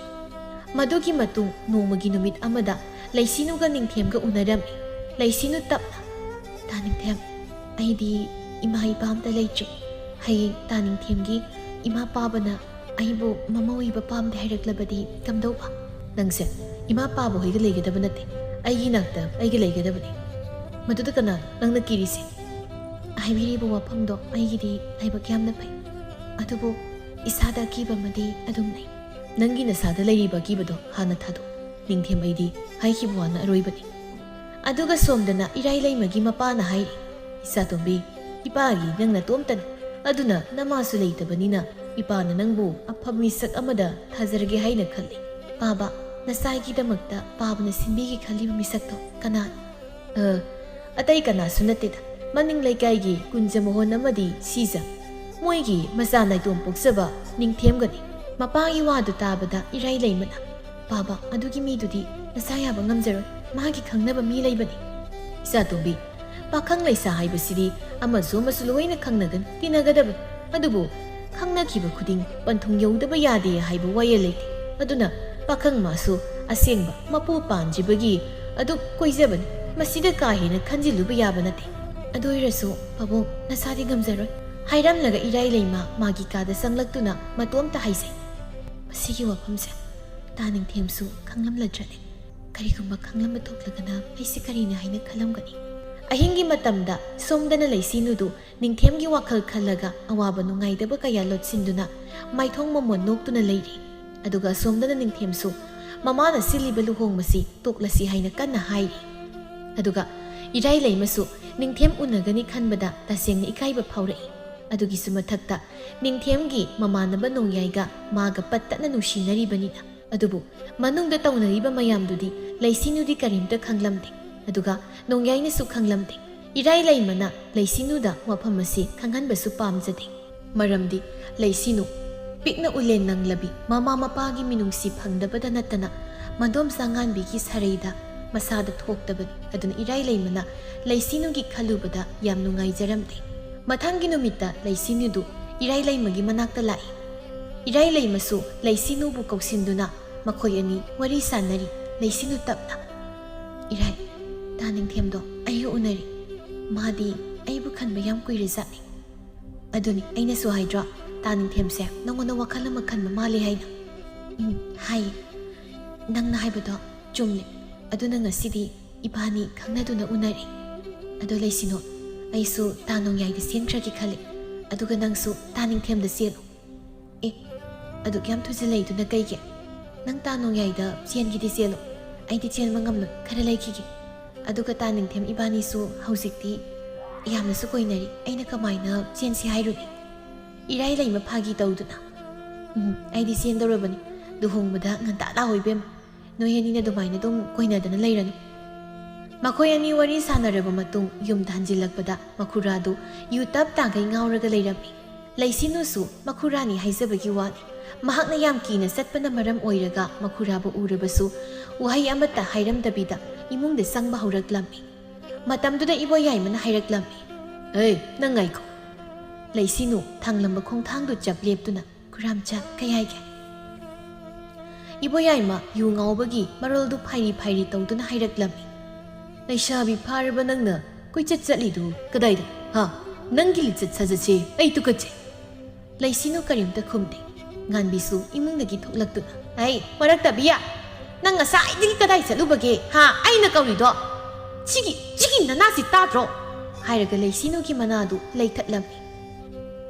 ꯃꯗꯨꯒꯤ ꯃꯇꯨꯡ ꯅꯣꯡꯃꯒꯤ ꯅꯨꯃꯤꯠ ꯑꯃꯗ ꯂꯩꯁꯤꯅꯨꯒ ꯅꯤꯡꯊꯦꯝꯒ ꯎꯅꯔꯝꯃꯤ꯫ ꯂꯩꯁꯤꯅꯨ ꯇꯞꯅ, "ꯇꯥ ꯅꯤꯡꯊꯦꯝ, ꯑꯩꯗꯤ ꯏꯃꯥ ꯏꯄꯥ ꯑꯝꯇ ꯂꯩꯇ꯭ꯔꯦ꯫ ꯍꯌꯦꯡ ꯇꯥ ꯅꯤꯡꯊꯦꯝꯒꯤ ꯏꯃꯥ ꯄꯥꯕꯅ ꯑꯩꯕꯨ ꯃꯃꯧ ꯑꯣꯏꯕ ꯄꯥꯝꯗꯦ ꯍꯥꯏꯔꯛꯂꯕꯗꯤ ꯀꯝꯗꯧꯕ?" "ꯅꯪꯁꯦ ꯏꯃꯥ ꯄꯥꯕ ꯍꯣꯏꯒ ꯂꯩꯒꯗꯕ ꯅꯠꯇꯦ, ꯑꯩꯒꯤ ꯅꯥꯛꯇ ꯑꯩꯒ ꯂꯩꯒꯗꯕꯅꯤ꯫ ꯃꯗꯨꯗ ꯀꯅꯥꯅꯣ ꯅꯪꯅ ꯀꯤꯔꯤꯁꯦ?" ꯍꯥꯏꯕꯤꯔꯤꯕ ꯋꯥꯐꯝꯗꯣ ꯑꯩꯒꯤꯗꯤ ꯂꯥꯏꯕꯛ ꯌꯥꯝꯅ ꯐꯩ꯫ ꯑꯗꯨꯕꯨ ꯏꯁꯥꯗ ꯑꯀꯤꯕ ꯑꯃꯗꯤ ꯑꯗꯨꯝ ꯂꯩ꯫ "ꯅꯪꯒꯤ ꯅꯁꯥꯗ ꯂꯩꯔꯤꯕ ꯑꯀꯤꯕꯗꯣ ꯍꯥꯟꯅ ꯊꯥꯗꯣꯛ, ꯅꯤꯡꯊꯦꯝ꯫ ꯑꯩꯗꯤ ꯍꯥꯏꯈꯤꯕ ꯋꯥꯅ ꯑꯔꯣꯏꯕꯅꯤ꯫" ꯑꯗꯨꯒ ꯁꯣꯝꯗꯅ ꯏꯔꯥꯏ ꯂꯩꯃꯒꯤ ꯃꯄꯥꯅ ꯍꯥꯏꯔꯤ, "ꯏꯆꯥꯇꯣꯝꯕꯤ, ꯏꯄꯥꯒꯤ ꯅꯪ ꯅꯇꯣꯝꯇꯅꯤ꯫ ꯑꯗꯨꯅ ꯅꯃꯥꯁꯨ ꯂꯩꯇꯕꯅꯤꯅ ꯏꯄꯥꯅ ꯅꯪꯕꯨ ꯑꯐꯕ ꯃꯤꯁꯛ ꯑꯃꯗ ꯊꯥꯖꯔꯒꯦ ꯍꯥꯏꯅ ꯈꯜꯂꯤ꯫ ꯄꯥꯕ, ꯅꯆꯥꯒꯤꯗꯃꯛꯇ ꯄꯥꯕꯅ ꯁꯤꯟꯕꯤꯒꯦ ꯈꯜꯂꯤꯕ ꯃꯤꯁꯛꯇꯣ ꯀꯅꯥꯅꯣ?" "ꯑ, ꯑꯇꯩ ꯀꯅꯥꯁꯨ ꯅꯠꯇꯦꯗ, ꯃꯅꯤꯡ ꯂꯩꯀꯥꯏꯒꯤ ꯀꯨꯟꯖ ꯃꯣꯍꯣꯟ ꯑꯃꯗꯤ ꯁꯤꯖ, ꯃꯣꯏꯒꯤ ꯃꯆꯥ ꯅꯥꯏꯇꯣꯝ ꯄꯣꯛꯆꯕ ꯅꯤꯡꯊꯦꯝꯒꯅꯤ꯫" ꯃꯄꯥꯒꯤ ꯋꯥꯗꯨ ꯇꯥꯕꯗ ꯏꯔꯥꯏ ꯂꯩꯃꯅ, "ꯄꯥꯕ, ꯑꯗꯨꯒꯤ ꯃꯤꯗꯨꯗꯤ ꯅꯆꯥ ꯌꯥꯕ ꯉꯝꯖꯔꯣꯏ, ꯃꯥꯒꯤ ꯈꯪꯅꯕ ꯃꯤ ꯂꯩꯕꯅꯤ꯫" "ꯏꯆꯥꯇꯣꯝꯕꯤ, ꯄꯥꯈꯪ ꯂꯩꯁꯥ ꯍꯥꯏꯕꯁꯤꯗꯤ ꯑꯃꯁꯨ ꯑꯃꯁꯨ ꯂꯣꯏꯅ ꯈꯪꯅꯒꯅꯤ, ꯇꯤꯟꯅꯒꯗꯕꯅꯤ꯫ ꯑꯗꯨꯕꯨ ꯈꯪꯅꯈꯤꯕ ꯈꯨꯗꯤꯡ ꯄꯟꯊꯨꯡ ꯌꯧꯗꯕ ꯌꯥꯗꯦ ꯍꯥꯏꯕ ꯋꯥꯌꯦꯜ ꯂꯩꯇꯦ꯫ ꯑꯗꯨꯅ ꯄꯥꯈꯪ ꯃꯥꯁꯨ ꯑꯁꯦꯡꯕ ꯃꯄꯨ ꯄꯥꯟꯗ꯭ꯔꯤꯕꯒꯤ ꯑꯗꯨ ꯀꯣꯏꯖꯕꯅꯤ꯫ ꯃꯁꯤꯗ ꯀꯥ ꯍꯦꯟꯅ ꯈꯟꯖꯤꯜꯂꯨꯕ ꯌꯥꯕ ꯅꯠꯇꯦ꯫ ꯑꯗꯨ ꯑꯣꯏꯔꯁꯨ ꯄꯥꯕꯨꯡ, ꯅꯁꯥꯗꯤ ꯉꯝꯖꯔꯣꯏ꯫" ꯍꯥꯏꯔꯝꯂꯒ ꯏꯔꯥꯏ ꯂꯩꯃ ꯃꯥꯒꯤ ꯀꯥꯗ ꯆꯪꯂꯛꯇꯨꯅ ꯃꯇꯣꯝꯇ ꯍꯥꯏꯖꯩ꯫ ꯃꯁꯤꯒꯤ ꯋꯥꯐꯝꯁꯦ ꯇꯥ ꯅꯤꯡꯊꯦꯝꯁꯨ ꯈꯪꯂꯝꯂꯗ꯭ꯔꯅꯦ? ꯀꯔꯤꯒꯨꯝꯕ ꯈꯪꯂꯝꯕ ꯊꯣꯛꯂꯒꯅ ꯑꯩꯁꯦ ꯀꯔꯤꯅꯤ ꯍꯥꯏꯅ ꯈꯜꯂꯝꯒꯅꯤ? ꯑꯍꯤꯡꯒꯤ ꯃꯇꯝꯗ ꯁꯣꯝꯗꯅ ꯂꯩꯁꯤꯅꯨꯗꯨ ꯅꯤꯡꯊꯦꯝꯒꯤ ꯋꯥꯈꯜ ꯈꯜꯂꯒ ꯑꯋꯥꯕ ꯅꯨꯡꯉꯥꯏꯇꯕ ꯀꯌꯥ ꯂꯣꯠꯁꯤꯟꯗꯨꯅ ꯃꯥꯏꯊꯣꯡ ꯃꯃꯣꯟ ꯅꯣꯛꯇꯨꯅ ꯂꯩꯔꯤ꯫ ꯑꯗꯨꯒ ꯑꯁꯣꯝꯗꯅ ꯅꯤꯡꯊꯦꯝꯁꯨ ꯃꯃꯥꯅ ꯁꯤꯜꯂꯤꯕ ꯂꯨꯍꯣꯡꯕꯁꯤ ꯇꯣꯛꯂꯁꯤ ꯍꯥꯏꯅ ꯀꯟꯅ ꯍꯥꯏꯔꯤ꯫ ꯑꯗꯨꯒ ꯏꯔꯥꯏ ꯂꯩꯃꯁꯨ ꯅꯤꯡꯊꯦꯝ ꯎꯅꯒꯅꯤ ꯈꯟꯕꯗ ꯇꯁꯦꯡꯅ ꯏꯀꯥꯏꯕ ꯐꯥꯎꯔꯛꯏ꯫ ꯑꯗꯨꯒꯤꯁꯨ ꯃꯊꯛꯇ ꯅꯤꯡꯊꯦꯝꯒꯤ ꯃꯃꯥꯟꯅꯕ ꯅꯣꯡꯌꯥꯏꯒ ꯃꯥꯒ ꯄꯠ ꯇꯠꯅ ꯅꯨꯡꯁꯤꯅꯔꯤꯕꯅꯤꯅ꯫ ꯑꯗꯨꯕꯨ ꯃꯅꯨꯡꯗ ꯇꯧꯅꯔꯤꯕ ꯃꯌꯥꯝꯗꯨꯗꯤ ꯂꯩꯁꯤꯅꯨꯗꯤ ꯀꯔꯤꯝꯇ ꯈꯪꯂꯝꯗꯦ꯫ ꯑꯗꯨꯒ ꯅꯣꯡꯌꯥꯏꯅꯁꯨ ꯈꯪꯂꯝꯗꯦ꯫ ꯏꯔꯥꯏ ꯂꯩꯃꯅ ꯂꯩꯁꯤꯅꯨꯗ ꯋꯥꯐꯝ ꯑꯁꯤ ꯈꯪꯍꯟꯕꯁꯨ ꯄꯥꯝꯖꯗꯦ꯫ ꯃꯔꯝꯗꯤ ꯂꯩꯁꯤꯅꯨ ꯄꯤꯛꯅ ꯎꯂꯦꯟ ꯅꯪꯂꯕꯤ, ꯃꯃꯥ ꯃꯄꯥꯒꯤ ꯃꯤꯅꯨꯡꯁꯤ ꯐꯪꯗꯕꯗ ꯅꯠꯇꯅ ꯃꯗꯣꯝꯆꯥ ꯉꯥꯟꯕꯤꯒꯤ ꯁꯔꯩꯗ ꯃꯁꯥꯗ ꯊꯣꯛꯇꯕꯅꯤ꯫ ꯑꯗꯨꯅ ꯏꯔꯥꯏ ꯂꯩꯃꯅ ꯂꯩꯁꯤꯅꯨꯒꯤ ꯈꯜꯂꯨꯕꯗ ꯌꯥꯝ ꯅꯨꯡꯉꯥꯏꯖꯔꯝꯗꯦ꯫ ꯃꯊꯪꯒꯤ ꯅꯨꯃꯤꯠꯇ ꯂꯩꯁꯤꯅꯨꯗꯨ ꯏꯔꯥꯏ ꯂꯩꯃꯒꯤ ꯃꯅꯥꯛꯇ ꯂꯥꯛꯏ꯫ ꯏꯔꯥꯏ ꯂꯩꯃꯁꯨ ꯂꯩꯁꯤꯅꯨꯕꯨ ꯀꯧꯁꯤꯟꯗꯨꯅ ꯃꯈꯣꯏ ꯑꯅꯤ ꯋꯥꯔꯤ ꯁꯥꯟꯅꯔꯤ꯫ ꯂꯩꯁꯤꯅꯨ ꯇꯞꯅ, ꯏꯔꯥꯏ, ꯇꯥ ꯅꯤꯡꯊꯦꯝꯗꯣ ꯑꯩꯒ ꯎꯅꯔꯦ꯫ ꯃꯥꯗꯤ ꯑꯩꯕꯨ ꯈꯟꯕ ꯌꯥꯝ ꯀꯨꯏꯔꯖꯥꯠꯅꯤ꯫ ꯑꯗꯨꯅꯤ ꯑꯩꯅꯁꯨ ꯍꯥꯏꯗ꯭ꯔꯣ, ꯇꯥ ꯅꯤꯡꯊꯦꯝꯁꯦ ꯅꯉꯣꯟꯗ ꯋꯥꯈꯜ ꯑꯃ ꯈꯟꯕ ꯃꯥꯜꯂꯤ ꯍꯥꯏꯅ꯫ ꯎꯝ, ꯍꯥꯏꯌꯦ꯫ ꯅꯪꯅ ꯍꯥꯏꯕꯗꯣ ꯆꯨꯝꯂꯦ꯫ ꯑꯗꯨꯅ ꯉꯁꯤꯗꯤ ꯏꯕꯥꯅꯤ ꯈꯪꯅꯗꯨꯅ ꯎꯅꯔꯦ꯫ ꯑꯗꯣ ꯂꯩꯁꯤꯅꯣ, ꯑꯩꯁꯨ ꯇꯥ ꯅꯣꯡꯌꯥꯏꯗ ꯆꯦꯟꯈ꯭ꯔꯒꯦ ꯈꯜꯂꯦ꯫ ꯑꯗꯨꯒ ꯅꯪꯁꯨ ꯇꯥ ꯅꯤꯡꯊꯦꯝꯗ ꯆꯦꯜꯂꯨ꯫ ꯑꯦ, ꯑꯗꯨꯛ ꯌꯥꯝ ꯊꯨꯖꯤꯜꯂꯛꯏꯗꯨꯅ ꯀꯩꯒꯤ? ꯅꯪ ꯇꯥ ꯅꯣꯡꯌꯥꯏꯗ ꯆꯦꯟꯒꯦꯗꯤ ꯆꯦꯜꯂꯨ꯫ ꯑꯩꯗꯤ ꯆꯦꯟꯕ ꯉꯝꯂꯣꯏ, ꯈꯔ ꯂꯩꯈꯤꯒꯦ꯫ ꯑꯗꯨꯒ ꯇꯥ ꯅꯤꯡꯊꯦꯝ ꯏꯕꯥꯅꯤꯁꯨ ꯍꯧꯖꯤꯛꯇꯤ ꯌꯥꯝꯅꯁꯨ ꯀꯣꯏꯅꯔꯤ꯫ ꯑꯩꯅ ꯀꯃꯥꯏꯅ ꯆꯦꯟꯁꯤ ꯍꯥꯏꯔꯨꯅꯤ? ꯏꯔꯥꯏ ꯂꯩꯃ ꯐꯥꯒꯤ ꯇꯧꯗꯨꯅ꯫ ꯎꯝ, ꯑꯩꯗꯤ ꯆꯦꯟꯗꯧꯔꯕꯅꯤ꯫ ꯂꯨꯍꯣꯡꯕꯗ ꯉꯟꯇꯥ ꯂꯥꯛꯑꯣ ꯏꯕꯦꯝꯃ꯫ ꯅꯣꯏ ꯑꯅꯤꯅ ꯑꯗꯨꯃꯥꯏꯅ ꯑꯗꯨꯝ ꯀꯣꯏꯅꯗꯅ ꯂꯩꯔꯅꯨ꯫ ꯃꯈꯣꯏ ꯑꯅꯤ ꯋꯥꯔꯤ ꯁꯥꯟꯅꯔꯕ ꯃꯇꯨꯡ ꯌꯨꯝꯗ ꯍꯟꯖꯤꯜꯂꯛꯄꯗ ꯃꯈꯨꯔꯥꯗꯨ ꯌꯨ ꯇꯞ ꯇꯥꯡꯈꯩ ꯉꯥꯎꯔꯒ ꯂꯩꯔꯝꯃꯤ꯫ ꯂꯩꯁꯤꯅꯨꯁꯨ ꯃꯈꯨꯔꯥꯅꯤ ꯍꯥꯏꯖꯕꯒꯤ ꯋꯥꯅꯤ꯫ ꯃꯍꯥꯛꯅ ꯌꯥꯝ ꯀꯤꯅ ꯆꯠꯄꯅ ꯃꯔꯝ ꯑꯣꯏꯔꯒ ꯃꯈꯨꯔꯥꯕꯨ ꯎꯔꯕꯁꯨ ꯋꯥꯍꯩ ꯑꯃꯠꯇ ꯍꯥꯏꯔꯝꯗꯕꯤꯗ ꯏꯃꯨꯡꯗ ꯆꯪꯕ ꯍꯧꯔꯛꯂꯝꯃꯤ꯫ ꯃꯇꯝꯗꯨꯗ ꯏꯕꯣꯌꯥꯏꯃꯅ ꯍꯥꯏꯔꯛꯂꯝꯃꯤ, "ꯑꯦ, ꯅꯪ ꯉꯥꯏꯈꯣ!" ꯂꯩꯁꯤꯅꯨ ꯊꯥꯡꯂꯝꯕ ꯈꯣꯡꯊꯥꯡꯗꯨ ꯆꯞ ꯂꯦꯞꯇꯨꯅ, "ꯈꯨꯔꯥꯝꯆꯥ, ꯀꯩ ꯍꯥꯏꯒꯦ?" ꯏꯕꯣꯌꯥꯏꯃ ꯌꯨ ꯉꯥꯎꯕꯒꯤ ꯃꯔꯣꯜꯗꯨ ꯐꯥꯏꯔꯤ ꯐꯥꯏꯔꯤ ꯇꯧꯗꯨꯅ ꯍꯥꯏꯔꯛꯂꯝꯃꯤ꯫ "ꯂꯩꯁꯥꯕꯤ ꯐꯥꯔꯕ ꯅꯪꯅ ꯀꯣꯏꯆꯠ ꯆꯠꯂꯤꯗꯨ ꯀꯗꯥꯏꯗ? ꯍꯥ? ꯅꯪꯒꯤ ꯂꯤꯆꯠ ꯁꯥꯖꯠꯁꯦ ꯑꯩ ꯇꯨꯀꯠꯆꯩ!" ꯂꯩꯁꯤꯅꯨ ꯀꯔꯤꯝꯇ ꯈꯨꯝꯗꯦ꯫ ꯉꯥꯟꯕꯤꯁꯨ ꯏꯃꯨꯡꯗꯒꯤ ꯊꯣꯛꯂꯛꯇꯨꯅ, "ꯑꯩ ꯃꯔꯛꯇꯕꯤꯌꯥ, ꯅꯪ ꯉꯁꯥꯏꯗꯒꯤ ꯀꯗꯥꯏ ꯆꯠꯂꯨꯕꯒꯦ? ꯍꯥ? ꯑꯩꯅ ꯀꯧꯔꯤꯗꯣ ꯁꯤꯒꯤ, ꯁꯤꯒꯤ ꯅꯅꯥꯁꯤ ꯇꯥꯗ꯭ꯔꯣ?" ꯍꯥꯏꯔꯒ ꯂꯩꯁꯤꯅꯨꯒꯤ ꯃꯅꯥꯗꯨ ꯂꯩꯊꯠꯂꯝꯃꯤ꯫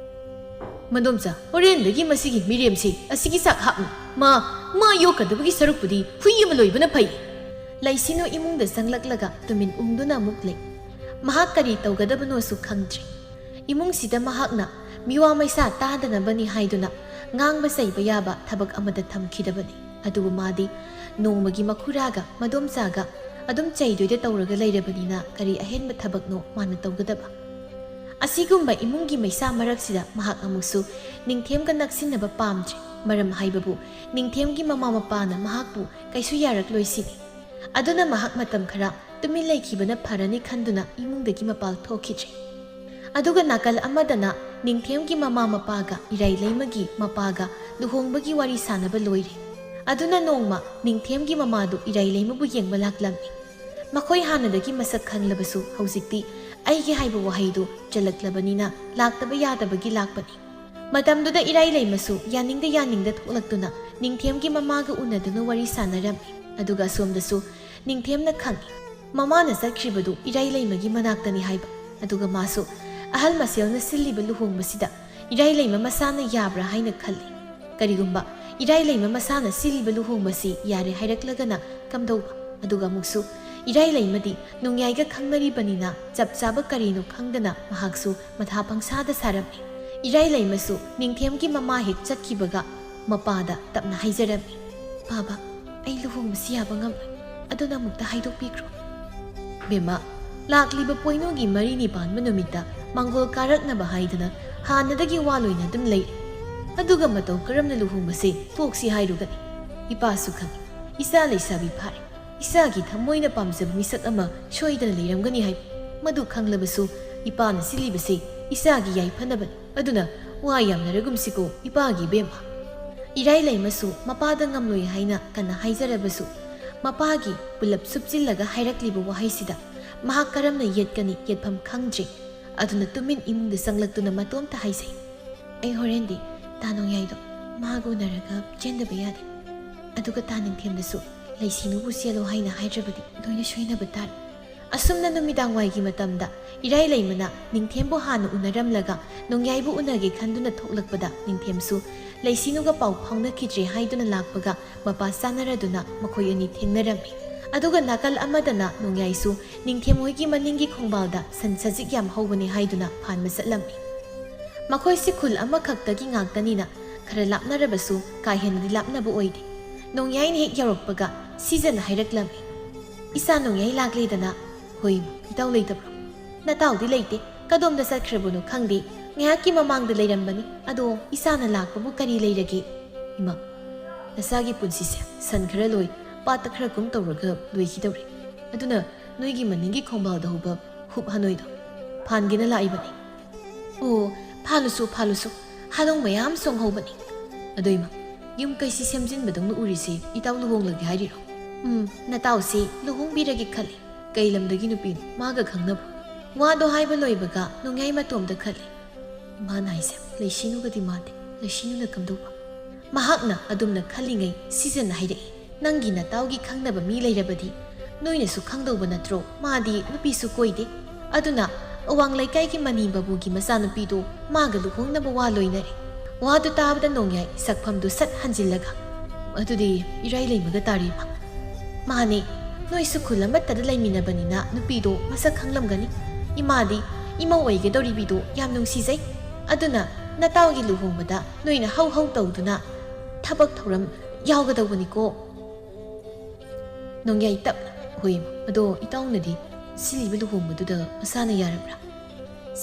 "ꯃꯗꯣꯝꯆꯥ, ꯍꯣꯔꯦꯟꯗꯒꯤ ꯃꯁꯤꯒꯤ ꯃꯤꯔꯦꯝꯁꯤ ꯑꯁꯤꯒꯤ ꯆꯥꯛ ꯍꯥꯞꯅꯤ꯫ ꯃꯥ, ꯃꯥ ꯌꯣꯛꯀꯗꯕꯒꯤ ꯁꯔꯨꯛꯄꯨꯗꯤ ꯍꯨꯏ ꯑꯃ ꯂꯣꯏꯕꯅ ꯐꯩ!" ꯂꯩꯁꯤꯅꯨ ꯏꯃꯨꯡꯗ ꯆꯪꯂꯛꯂꯒ ꯇꯨꯃꯤꯟ ꯎꯪꯗꯨꯅ ꯑꯃꯨꯛ ꯂꯩ꯫ ꯃꯍꯥꯛ ꯀꯔꯤ ꯇꯧꯒꯗꯕꯅꯣꯁꯨ ꯈꯪꯗ꯭ꯔꯦ꯫ ꯏꯃꯨꯡꯁꯤꯗ ꯃꯍꯥꯛꯅ ꯃꯤꯋꯥ ꯃꯩꯁꯥ ꯇꯥꯗꯅꯕꯅꯤ ꯍꯥꯏꯗꯨꯅ ꯉꯥꯡꯕ ꯆꯩꯕ ꯌꯥꯕ ꯊꯕꯛ ꯑꯃꯗ ꯊꯝꯈꯤꯗꯕꯅꯤ꯫ ꯑꯗꯨꯕꯨ ꯃꯥꯗꯤ ꯅꯣꯡꯃꯒꯤ ꯃꯈꯨꯔꯥꯒ ꯃꯗꯣꯝꯆꯥꯒ ꯑꯗꯨꯝ ꯆꯩꯗꯣꯏꯗ ꯇꯧꯔꯒ ꯂꯩꯔꯕꯅꯤꯅ ꯀꯔꯤ ꯑꯍꯦꯟꯕ ꯊꯕꯛꯅꯣ ꯃꯥꯅ ꯇꯧꯒꯗꯕ? ꯑꯁꯤꯒꯨꯝꯕ ꯏꯃꯨꯡꯒꯤ ꯃꯩꯁꯥ ꯃꯔꯛꯁꯤꯗ ꯃꯍꯥꯛ ꯑꯃꯨꯛꯁꯨ ꯅꯤꯡꯊꯦꯝꯒ ꯅꯛꯁꯤꯟꯅꯕ ꯄꯥꯝꯗ꯭ꯔꯦ꯫ ꯃꯔꯝ ꯍꯥꯏꯕꯕꯨ ꯅꯤꯡꯊꯦꯝꯒꯤ ꯃꯃꯥ ꯃꯄꯥꯅ ꯃꯍꯥꯛꯄꯨ ꯀꯩꯁꯨ ꯌꯥꯔꯛꯂꯣꯏ ꯁꯤꯅꯤ꯫ ꯑꯗꯨꯅ ꯃꯍꯥꯛ ꯃꯇꯝ ꯈꯔ ꯇꯨꯃꯤꯟ ꯂꯩꯈꯤꯕꯅ ꯐꯔꯅꯤ ꯈꯟꯗꯨꯅ ꯏꯃꯨꯡꯗꯒꯤ ꯃꯄꯥꯜ ꯊꯣꯛꯈꯤꯗ꯭ꯔꯦ꯫ ꯑꯗꯨꯒ ꯅꯥꯀꯜ ꯑꯃꯗꯅ ꯅꯤꯡꯊꯦꯝꯒꯤ ꯃꯃꯥ ꯃꯄꯥꯒ ꯏꯔꯥꯏ ꯂꯩꯃꯒꯤ ꯃꯄꯥꯒ ꯂꯨꯍꯣꯡꯕꯒꯤ ꯋꯥꯔꯤ ꯁꯥꯅꯕ ꯂꯣꯏꯔꯦ꯫ ꯑꯗꯨꯅ ꯅꯣꯡꯃ ꯅꯤꯡꯊꯦꯝꯒꯤ ꯃꯃꯥꯗꯨ ꯏꯔꯥꯏ ꯂꯩꯃꯕꯨ ꯌꯦꯡꯕ ꯂꯥꯛꯂꯝꯃꯤ꯫ ꯃꯈꯣꯏ ꯍꯥꯟꯅꯗꯒꯤ ꯃꯁꯛ ꯈꯪꯂꯕꯁꯨ ꯍꯧꯖꯤꯛꯇꯤ ꯑꯩꯒꯤ ꯍꯥꯏꯕ ꯋꯥꯍꯩꯗꯨ ꯆꯜꯂꯛꯂꯕꯅꯤꯅ ꯂꯥꯛꯇꯕ ꯌꯥꯗꯕꯒꯤ ꯂꯥꯛꯄꯅꯤ꯫ ꯃꯇꯝꯗꯨꯗ ꯏꯔꯥꯏꯂꯩꯃꯁꯨ ꯌꯥꯅꯤꯡꯗ ꯌꯥꯅꯤꯡꯗ ꯊꯣꯛꯂꯛꯇꯨꯅ ꯅꯤꯡꯊꯦꯝꯒꯤ ꯃꯃꯥꯒ ꯎꯅꯗꯨꯅ ꯋꯥꯔꯤ ꯁꯥꯟꯅꯔꯝꯃꯤ꯫ ꯑꯗꯨꯒ ꯑꯁꯣꯝꯗꯁꯨ ꯅꯤꯡꯊꯦꯝꯅ ꯈꯪꯏ, ꯃꯃꯥꯅ ꯆꯠꯈ꯭ꯔꯤꯕꯗꯨ ꯏꯔꯥꯏꯂꯩꯃꯒꯤ ꯃꯅꯥꯛꯇꯅꯤ ꯍꯥꯏꯕ꯫ ꯑꯗꯨꯒ ꯃꯥꯁꯨ ꯑꯍꯜ ꯃꯁꯦꯜꯅ ꯁꯤꯜꯂꯤꯕ ꯂꯨꯍꯣꯡꯕꯁꯤꯗ ꯏꯔꯥꯏꯂꯩꯃ ꯃꯁꯥꯅ ꯌꯥꯕ꯭ꯔꯥ ꯍꯥꯏꯅ ꯈꯜꯂꯤ꯫ ꯀꯔꯤꯒꯨꯝꯕ ꯏꯔꯥꯏꯂꯩꯃ ꯃꯁꯥꯅ ꯁꯤꯜꯂꯤꯕ ꯂꯨꯍꯣꯡꯕꯁꯤ ꯌꯥꯔꯦ ꯍꯥꯏꯔꯛꯂꯒꯅ ꯀꯝꯗꯧꯕ? ꯑꯗꯨꯒ ꯑꯃꯨꯛꯁꯨ ꯏꯔꯥꯏꯂꯩꯃꯗꯤ ꯅꯣꯡꯌꯥꯏꯒ ꯈꯪꯅꯔꯤꯕꯅꯤꯅ ꯆꯞ ꯆꯥꯕ ꯀꯔꯤꯅꯣ ꯈꯪꯗꯅ ꯃꯍꯥꯛꯁꯨ ꯃꯊꯥ ꯄꯪꯁꯥꯗ ꯁꯥꯔꯝꯃꯤ꯫ ꯏꯔꯥꯏꯂꯩꯃꯁꯨ ꯅꯤꯡꯊꯦꯝꯒꯤ ꯃꯃꯥ ꯍꯦꯛ ꯆꯠꯈꯤꯕꯒ ꯃꯄꯥꯗ ꯇꯞꯅ ꯍꯥꯏꯖꯔꯝꯃꯤ, "ꯄꯥꯕ, ꯑꯩ ꯂꯨꯍꯣꯡꯕꯁꯤ ꯌꯥꯕ ꯉꯝꯂꯣꯏ, ꯑꯗꯨꯅ ꯑꯃꯨꯛꯇ ꯍꯥꯏꯗꯣꯛꯄꯤꯈ꯭ꯔꯣ꯫" ꯕꯦꯝꯃ, ꯂꯥꯛꯂꯤꯕ ꯄꯣꯏꯅꯨꯒꯤ ꯃꯔꯤꯅꯤ ꯄꯥꯟꯕ ꯅꯨꯃꯤꯠꯇ ꯃꯥꯡꯒꯣꯜ ꯀꯥꯔꯛꯅꯕ ꯍꯥꯏꯗꯅ ꯍꯥꯟꯅꯗꯒꯤ ꯋꯥ ꯂꯣꯏꯅ ꯑꯗꯨꯝ ꯂꯩꯔꯦ꯫ ꯑꯗꯨꯒ ꯃꯇꯧ ꯀꯔꯝꯅ ꯂꯨꯍꯣꯡꯕꯁꯦ ꯇꯣꯛꯁꯤ ꯍꯥꯏꯔꯨꯒꯅꯤ? ꯏꯄꯥꯁꯨ ꯈꯪꯏ, ꯏꯆꯥ ꯂꯩꯁꯥꯕꯤ ꯐꯥꯔꯦ, ꯏꯆꯥꯒꯤ ꯊꯃꯣꯏꯅ ꯄꯥꯝꯖꯕ ꯃꯤꯁꯛ ꯑꯃ ꯁꯣꯏꯗꯅ ꯂꯩꯔꯝꯒꯅꯤ ꯍꯥꯏꯕ꯫ ꯃꯗꯨ ꯈꯪꯂꯕꯁꯨ ꯏꯄꯥꯅ ꯁꯤꯜꯂꯤꯕꯁꯦ ꯏꯆꯥꯒꯤ ꯌꯥꯏꯐꯅꯕꯅꯤ꯫ ꯑꯗꯨꯅ ꯋꯥ ꯌꯥꯝꯅꯔꯒꯨꯝꯁꯤꯀꯣ ꯏꯄꯥꯒꯤ ꯏꯕꯦꯝꯃ꯫ ꯏꯔꯥꯏꯂꯩꯃꯁꯨ ꯃꯄꯥꯗ ꯉꯝꯂꯣꯏ ꯍꯥꯏꯅ ꯀꯟꯅ ꯍꯥꯏꯖꯔꯕꯁꯨ ꯃꯄꯥꯒꯤ ꯄꯨꯂꯞ ꯁꯨꯞꯆꯤꯜꯂꯒ ꯍꯥꯏꯔꯛꯂꯤꯕ ꯋꯥꯍꯩꯁꯤꯗ ꯃꯍꯥꯛ ꯀꯔꯝꯅ ꯌꯦꯠꯀꯅꯤ, ꯌꯦꯠꯐꯝ ꯈꯪꯗ꯭ꯔꯦ꯫ ꯑꯗꯨꯅ ꯇꯨꯃꯤꯟ ꯏꯃꯨꯡꯗ ꯆꯪꯂꯛꯇꯨꯅ ꯃꯇꯣꯝꯇ ꯍꯥꯏꯖꯩ, "ꯑꯩ ꯍꯣꯔꯦꯟꯗꯤ ꯇꯥ ꯅꯣꯡꯌꯥꯏꯗꯣ ꯃꯥꯒ ꯎꯅꯔꯒ ꯆꯦꯟꯗꯕ ꯌꯥꯗꯦ꯫ ꯑꯗꯨꯒ ꯇꯥ ꯅꯤꯡꯊꯦꯝꯗꯁꯨ ꯂꯩꯁꯤꯅꯨꯕꯨ ꯆꯦꯜꯂꯣ ꯍꯥꯏꯅ ꯍꯥꯏꯗ꯭ꯔꯕꯗꯤ ꯂꯣꯏꯅ ꯁꯣꯏꯅꯕ ꯇꯥꯔꯦ꯫" ꯑꯁꯨꯝꯅ ꯅꯨꯃꯤꯗꯥꯡꯋꯥꯏꯒꯤ ꯃꯇꯝꯗ ꯏꯔꯥꯏꯂꯩꯃꯅ ꯅꯤꯡꯊꯦꯝꯕꯨ ꯍꯥꯟꯅ ꯎꯅꯔꯝꯂꯒ ꯅꯣꯡꯌꯥꯏꯕꯨ ꯎꯅꯒꯦ ꯈꯟꯗꯨꯅ ꯊꯣꯛꯂꯛꯄꯗ ꯅꯤꯡꯊꯦꯝꯁꯨ ꯂꯩꯁꯤꯅꯨꯒ ꯄꯥꯎ ꯐꯥꯎꯅꯈꯤꯗ꯭ꯔꯦ ꯍꯥꯏꯗꯨꯅ ꯂꯥꯛꯄꯒ ꯃꯄꯥ ꯆꯥꯅꯔꯗꯨꯅ ꯃꯈꯣꯏ ꯑꯅꯤ ꯊꯦꯡꯅꯔꯝꯃꯤ꯫ ꯑꯗꯨꯒ ꯅꯥꯀꯜ ꯑꯃꯗꯅ ꯅꯣꯡꯌꯥꯏꯁꯨ ꯅꯤꯡꯊꯦꯝ ꯍꯣꯏꯒꯤ ꯃꯅꯤꯡꯒꯤ ꯈꯣꯡꯕꯥꯜꯗ ꯁꯟ ꯁꯖꯤꯛ ꯌꯥꯝ ꯍꯧꯕꯅꯤ ꯍꯥꯏꯗꯨꯅ ꯐꯥꯟꯕ ꯆꯠꯂꯝꯃꯤ꯫ ꯃꯈꯣꯏꯁꯤ ꯈꯨꯜ ꯑꯃꯈꯛꯇꯒꯤ ꯉꯥꯛꯇꯅꯤꯅ ꯈꯔ ꯂꯥꯞꯅꯔꯕꯁꯨ ꯀꯥ ꯍꯦꯟꯅꯗꯤ ꯂꯥꯞꯅꯕ ꯑꯣꯏꯗꯦ꯫ ꯅꯣꯡꯌꯥꯏꯅ ꯍꯦꯛ ꯌꯧꯔꯛꯄꯒ ꯁꯤꯖꯅ ꯍꯥꯏꯔꯛꯂꯝꯃꯤ, "ꯏꯆꯥ ꯅꯣꯡꯌꯥꯏ ꯂꯥꯛꯂꯦꯗꯅ꯫" "ꯍꯣꯏ, ꯏꯇꯥꯎ ꯂꯩꯇꯕ꯭ꯔꯣ?" "ꯅꯇꯥꯎꯗꯤ ꯂꯩꯇꯦ, ꯀꯗꯣꯝꯗ ꯆꯠꯈ꯭ꯔꯕꯅꯣ ꯈꯪꯗꯦ, ꯉꯥꯏꯍꯥꯛꯀꯤ ꯃꯃꯥꯡꯗ ꯂꯩꯔꯝꯕꯅꯤ꯫ ꯑꯗꯣ ꯏꯆꯥꯅ ꯂꯥꯛꯄꯕꯨ ꯀꯔꯤ ꯂꯩꯔꯒꯦ?" "ꯏꯃꯥ, ꯅꯆꯥꯒꯤ ꯄꯨꯟꯁꯤꯁꯦ ꯁꯟ ꯈꯔ ꯂꯣꯏ, ꯄꯥꯠꯇ ꯈꯔ ꯀꯨꯝ ꯇꯧꯔꯒ ꯂꯣꯏꯈꯤꯗꯧꯔꯦ꯫ ꯑꯗꯨꯅ ꯅꯣꯏꯒꯤ ꯃꯅꯤꯡꯒꯤ ꯈꯣꯡꯕꯥꯜꯗ ꯍꯧꯕ ꯍꯨꯞ ꯍꯅꯣꯏꯗꯣ ꯐꯥꯟꯒꯦꯅ ꯂꯥꯛꯏꯕꯅꯤ꯫" "ꯑꯣ, ꯐꯥꯜꯂꯨꯁꯨ, ꯐꯥꯜꯂꯨꯁꯨ, ꯍꯥꯗꯣꯡ ꯃꯌꯥꯝ ꯆꯣꯡꯍꯧꯕꯅꯤ꯫ ꯑꯗꯣ ꯏꯃꯥ, ꯌꯨꯝ ꯀꯩꯁꯤ ꯁꯦꯝꯖꯤꯟꯕꯗꯧꯅ ꯎꯔꯤꯁꯦ ꯏꯇꯥꯎ ꯂꯨꯍꯣꯡꯂꯒꯦ ꯍꯥꯏꯔꯤꯔꯣ?" "ꯎꯝ, ꯅꯇꯥꯎꯁꯤ ꯂꯨꯍꯣꯡꯕꯤꯔꯒꯦ ꯈꯜꯂꯤ꯫ "ꯀꯩ ꯂꯝꯗꯒꯤ ꯅꯨꯄꯤꯅꯣ ꯃꯥꯒ ꯈꯪꯅꯕ?" ꯋꯥꯗꯣ ꯍꯥꯏꯕ ꯂꯣꯏꯕꯒ ꯅꯣꯡꯌꯥꯏ ꯃꯇꯣꯝꯇ ꯈꯜꯂꯤ, "ꯏꯃꯥꯅ ꯍꯥꯏꯁꯦ ꯂꯩꯁꯤꯅꯨꯒꯗꯤ ꯃꯥꯟꯗꯦ, ꯂꯩꯁꯤꯅꯨꯅ ꯀꯝꯗꯧꯕ?" ꯃꯍꯥꯛꯅ ꯑꯗꯨꯝꯅ ꯈꯜꯂꯤꯉꯩ ꯁꯤꯖꯟꯅ ꯍꯥꯏꯔꯛꯏ, "ꯅꯪꯒꯤ ꯅꯇꯥꯎꯒꯤ ꯈꯪꯅꯕ ꯃꯤ ꯂꯩꯔꯕꯗꯤ ꯅꯣꯏꯅꯁꯨ ꯈꯪꯗꯧꯕ ꯅꯠꯇ꯭ꯔꯣ? ꯃꯥꯗꯤ ꯅꯨꯄꯤꯁꯨ ꯀꯣꯏꯗꯦ꯫ ꯑꯗꯨꯅ ꯑꯋꯥꯡ ꯂꯩꯀꯥꯏꯒꯤ ꯃꯅꯤ ꯕꯥꯕꯨꯒꯤ ꯃꯆꯥꯅꯨꯄꯤꯗꯣ ꯃꯥꯒ ꯂꯨꯍꯣꯡꯅꯕ ꯋꯥ ꯂꯣꯏꯅꯔꯦ꯫" ꯋꯥꯗꯨ ꯇꯥꯕꯗ ꯅꯣꯡꯌꯥꯏ ꯁꯛꯐꯝꯗꯨ ꯁꯠ ꯍꯟꯖꯤꯜꯂꯒ, "ꯑꯗꯨꯗꯤ ꯏꯔꯥꯏ ꯂꯩꯃꯒ ꯇꯥꯔꯦꯕ?" "ꯃꯥꯅꯦ, ꯅꯣꯏꯁꯨ ꯈꯨꯜ ꯑꯃꯠꯇꯗ ꯂꯩꯃꯤꯟꯅꯕꯅꯤꯅ ꯅꯨꯄꯤꯗꯣ ꯃꯁꯛ ꯈꯪꯂꯝꯒꯅꯤ꯫ ꯏꯃꯥꯗꯤ ꯏꯃꯧ ꯑꯣꯏꯒꯗꯧꯔꯤꯕꯤꯗꯣ ꯌꯥꯝ ꯅꯨꯡꯁꯤꯖꯩ꯫ ꯑꯗꯨꯅ ꯅꯇꯥꯎꯒꯤ ꯂꯨꯍꯣꯡꯕꯗ ꯅꯣꯏꯅ ꯍꯧ ꯍꯧ ꯇꯧꯗꯨꯅ ꯊꯕꯛ ꯊꯧꯔꯝ ꯌꯥꯎꯒꯗꯧꯕꯅꯤꯀꯣ꯫" ꯅꯣꯡꯌꯥꯏ ꯇꯞꯅ, "ꯍꯣꯏ, ꯑꯗꯣ ꯏꯇꯥꯎꯅꯗꯤ ꯁꯤꯜꯂꯤꯕ ꯂꯨꯍꯣꯡꯕꯗꯨꯗ ꯃꯁꯥꯅ ꯌꯥꯔꯕ꯭ꯔꯥ?"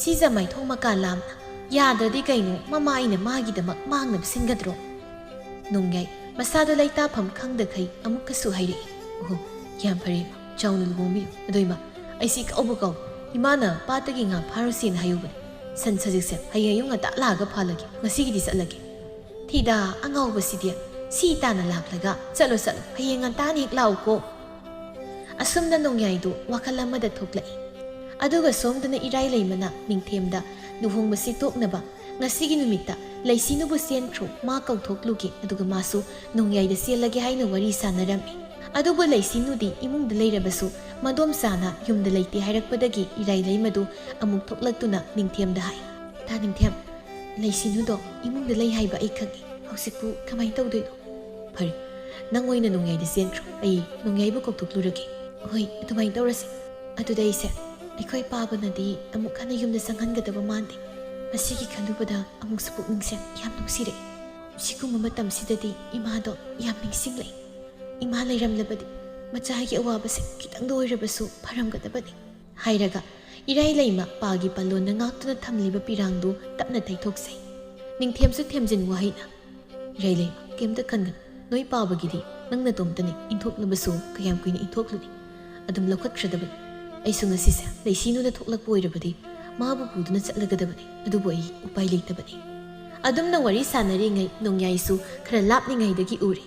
ꯁꯤꯖ ꯃꯥꯏꯊꯣꯡ ꯃꯀꯥ ꯂꯥꯝꯅ, "ꯌꯥꯗ꯭ꯔꯗꯤ ꯀꯩꯅꯣ, ꯃꯃꯥ ꯑꯩꯅ ꯃꯥꯒꯤꯗꯃꯛ ꯃꯥꯡꯅꯕ ꯁꯤꯟꯒꯗ꯭ꯔꯣ?" ꯅꯣꯡꯌꯥꯏ ꯃꯁꯥꯗꯣ ꯂꯩꯇꯥꯐꯝ ꯈꯪꯗꯈꯩ ꯑꯃꯨꯛꯀꯁꯨ ꯍꯥꯏꯔꯛꯏ, "ꯑꯣꯍꯣ, ꯌꯥꯝ ꯐꯔꯦ, ꯆꯥꯎꯅ ꯂꯨꯍꯣꯡꯕꯤꯌꯨ꯫ ꯑꯗꯣ ꯏꯃꯥ, ꯑꯩꯁꯤ ꯀꯥꯎꯕ ꯀꯥꯎ, ꯏꯃꯥꯅ ꯄꯥꯠꯇꯒꯤ ꯉꯥ ꯐꯥꯔꯨꯁꯦꯅ ꯍꯥꯏꯍꯧꯕꯅꯦ꯫ ꯁꯟ ꯁꯖꯤꯛꯁꯦ ꯍꯌꯦꯡ ꯑꯌꯨꯛ ꯉꯟꯇꯥ ꯂꯥꯛꯑꯒ ꯐꯥꯜꯂꯒꯦ, ꯉꯁꯤꯒꯤꯗꯤ ꯆꯠꯂꯒꯦ꯫" "ꯊꯤꯗ ꯑꯉꯥꯎꯕꯁꯤꯗꯤ, ꯁꯤ ꯇꯥꯅ ꯂꯥꯛꯂꯒ ꯆꯠꯂꯣ ꯆꯠꯂꯣ, ꯍꯌꯦꯡ ꯉꯟꯇꯥꯅ ꯍꯦꯛ ꯂꯥꯛꯎꯀꯣ꯫" ꯑꯁꯨꯝꯅ ꯅꯣꯡꯌꯥꯏꯗꯨ ꯋꯥꯈꯜ ꯑꯃꯗ ꯊꯣꯛꯂꯛꯏ꯫ ꯑꯗꯨꯒ ꯁꯣꯝꯗꯅ ꯏꯔꯥꯏ ꯂꯩꯃꯅ ꯅꯤꯡꯊꯦꯝꯗ ꯂꯨꯍꯣꯡꯕꯁꯤ ꯇꯣꯛꯅꯕ ꯉꯁꯤꯒꯤ ꯅꯨꯃꯤꯠꯇ ꯂꯩꯁꯤꯅꯨꯕꯨ ꯆꯦꯟꯈ꯭ꯔꯣ, ꯃꯥ ꯀꯧꯊꯣꯛꯂꯨꯒꯦ, ꯑꯗꯨꯒ ꯃꯥꯁꯨ ꯅꯣꯡꯌꯥꯏꯗ ꯆꯦꯜꯂꯒꯦ ꯍꯥꯏꯅ ꯋꯥꯔꯤ ꯁꯥꯟꯅꯔꯝꯃꯤ꯫ ꯑꯗꯨꯕꯨ ꯂꯩꯁꯤꯅꯨꯗꯤ ꯏꯃꯨꯡꯗ ꯂꯩꯔꯕꯁꯨ ꯃꯗꯣꯝꯆꯥꯅ ꯌꯨꯝꯗ ꯂꯩꯇꯦ ꯍꯥꯏꯔꯛꯄꯗꯒꯤ ꯏꯔꯥꯏ ꯂꯩꯃꯗꯨ ꯑꯃꯨꯛ ꯊꯣꯛꯂꯛꯇꯨꯅ ꯅꯤꯡꯊꯦꯝꯗ ꯍꯥꯏ, "ꯇꯥ ꯅꯤꯡꯊꯦꯝ, ꯂꯩꯁꯤꯅꯨꯗꯣ ꯏꯃꯨꯡꯗ ꯂꯩ ꯍꯥꯏꯕ ꯑꯩ ꯈꯪꯉꯤ꯫ ꯍꯧꯖꯤꯛꯄꯨ ꯀꯃꯥꯏꯅ ꯇꯧꯗꯣꯏꯅꯣ?" "ꯐꯔꯦ, ꯅꯪ ꯑꯣꯏꯅ ꯅꯣꯡꯌꯥꯏꯗ ꯆꯦꯟꯈ꯭ꯔꯣ, ꯑꯩ ꯅꯣꯡꯌꯥꯏꯕꯨ ꯀꯧꯊꯣꯛꯂꯨꯔꯒꯦ꯫" "ꯍꯣꯏ, ꯑꯗꯨꯃꯥꯏꯅ ꯇꯧꯔꯁꯦ꯫ ꯑꯗꯨꯗ ꯑꯩꯁꯦ, ꯑꯩꯈꯣꯏ ꯄꯥꯕꯅꯗꯤ ꯑꯃꯨꯛ ꯍꯟꯅ ꯌꯨꯝꯗ ꯆꯪꯍꯟꯒꯗꯕ ꯃꯥꯟꯗꯦ꯫ ꯃꯁꯤꯒꯤ ꯈꯜꯂꯨꯕꯗ ꯑꯃꯨꯛꯁꯨ ꯄꯨꯛꯅꯤꯡꯁꯦ ꯌꯥꯝ ꯅꯨꯡꯁꯤꯔꯛꯏ꯫ ꯁꯤꯒꯨꯝꯕ ꯃꯇꯝꯁꯤꯗꯗꯤ ꯏꯃꯥꯗꯣ ꯌꯥꯝ ꯅꯤꯡꯁꯤꯡꯂꯛꯏ꯫ ꯏꯃꯥ ꯂꯩꯔꯝꯂꯕꯗꯤ ꯃꯆꯥꯒꯤ ꯑꯋꯥꯕꯁꯦ ꯈꯤꯇꯪꯗ ꯑꯣꯏꯔꯕꯁꯨ ꯐꯔꯝꯒꯗꯕꯅꯤ꯫" ꯍꯥꯏꯔꯒ ꯏꯔꯥꯏ ꯂꯩꯃ ꯄꯥꯒꯤ ꯄꯜꯂꯣꯟꯅ ꯉꯥꯛꯇꯨꯅ ꯊꯝꯂꯤꯕ ꯄꯤꯔꯥꯡꯗꯨ ꯇꯞꯅ ꯇꯩꯊꯣꯛꯆꯩ꯫ ꯅꯤꯡꯊꯦꯝꯁꯨ ꯊꯦꯝꯖꯤꯟ ꯋꯥꯍꯩꯅ, "ꯏꯔꯥꯏ ꯂꯩꯃ, ꯀꯩꯝꯇ ꯈꯟꯒꯅꯨ꯫ ꯅꯣꯏ ꯄꯥꯕꯒꯤꯗꯤ ꯅꯪ ꯅꯇꯣꯝꯇꯅꯤ, ꯏꯟꯊꯣꯛꯅꯕꯁꯨ ꯀꯌꯥꯝ ꯀꯨꯏꯅ ꯏꯟꯊꯣꯛꯂꯨꯅꯤ? ꯑꯗꯨꯝ ꯂꯧꯈꯠꯈ꯭ꯔꯗꯕꯅꯤ꯫ ꯑꯩꯁꯨ ꯉꯁꯤꯁꯦ ꯂꯩꯁꯤꯅꯨꯅ ꯊꯣꯛꯂꯛꯄ ꯑꯣꯏꯔꯕꯗꯤ ꯃꯥꯕꯨ ꯄꯨꯗꯨꯅ ꯆꯠꯂꯒꯗꯕꯅꯤ, ꯑꯗꯨꯕꯨ ꯑꯩ ꯎꯄꯥꯏ ꯂꯩꯇꯕꯅꯤ꯫" ꯑꯗꯨꯝꯅ ꯋꯥꯔꯤ ꯁꯥꯟꯅꯔꯤꯉꯩ ꯅꯣꯡꯌꯥꯏꯁꯨ ꯈꯔ ꯂꯥꯞꯂꯤꯉꯩꯗꯒꯤ ꯎꯔꯦ꯫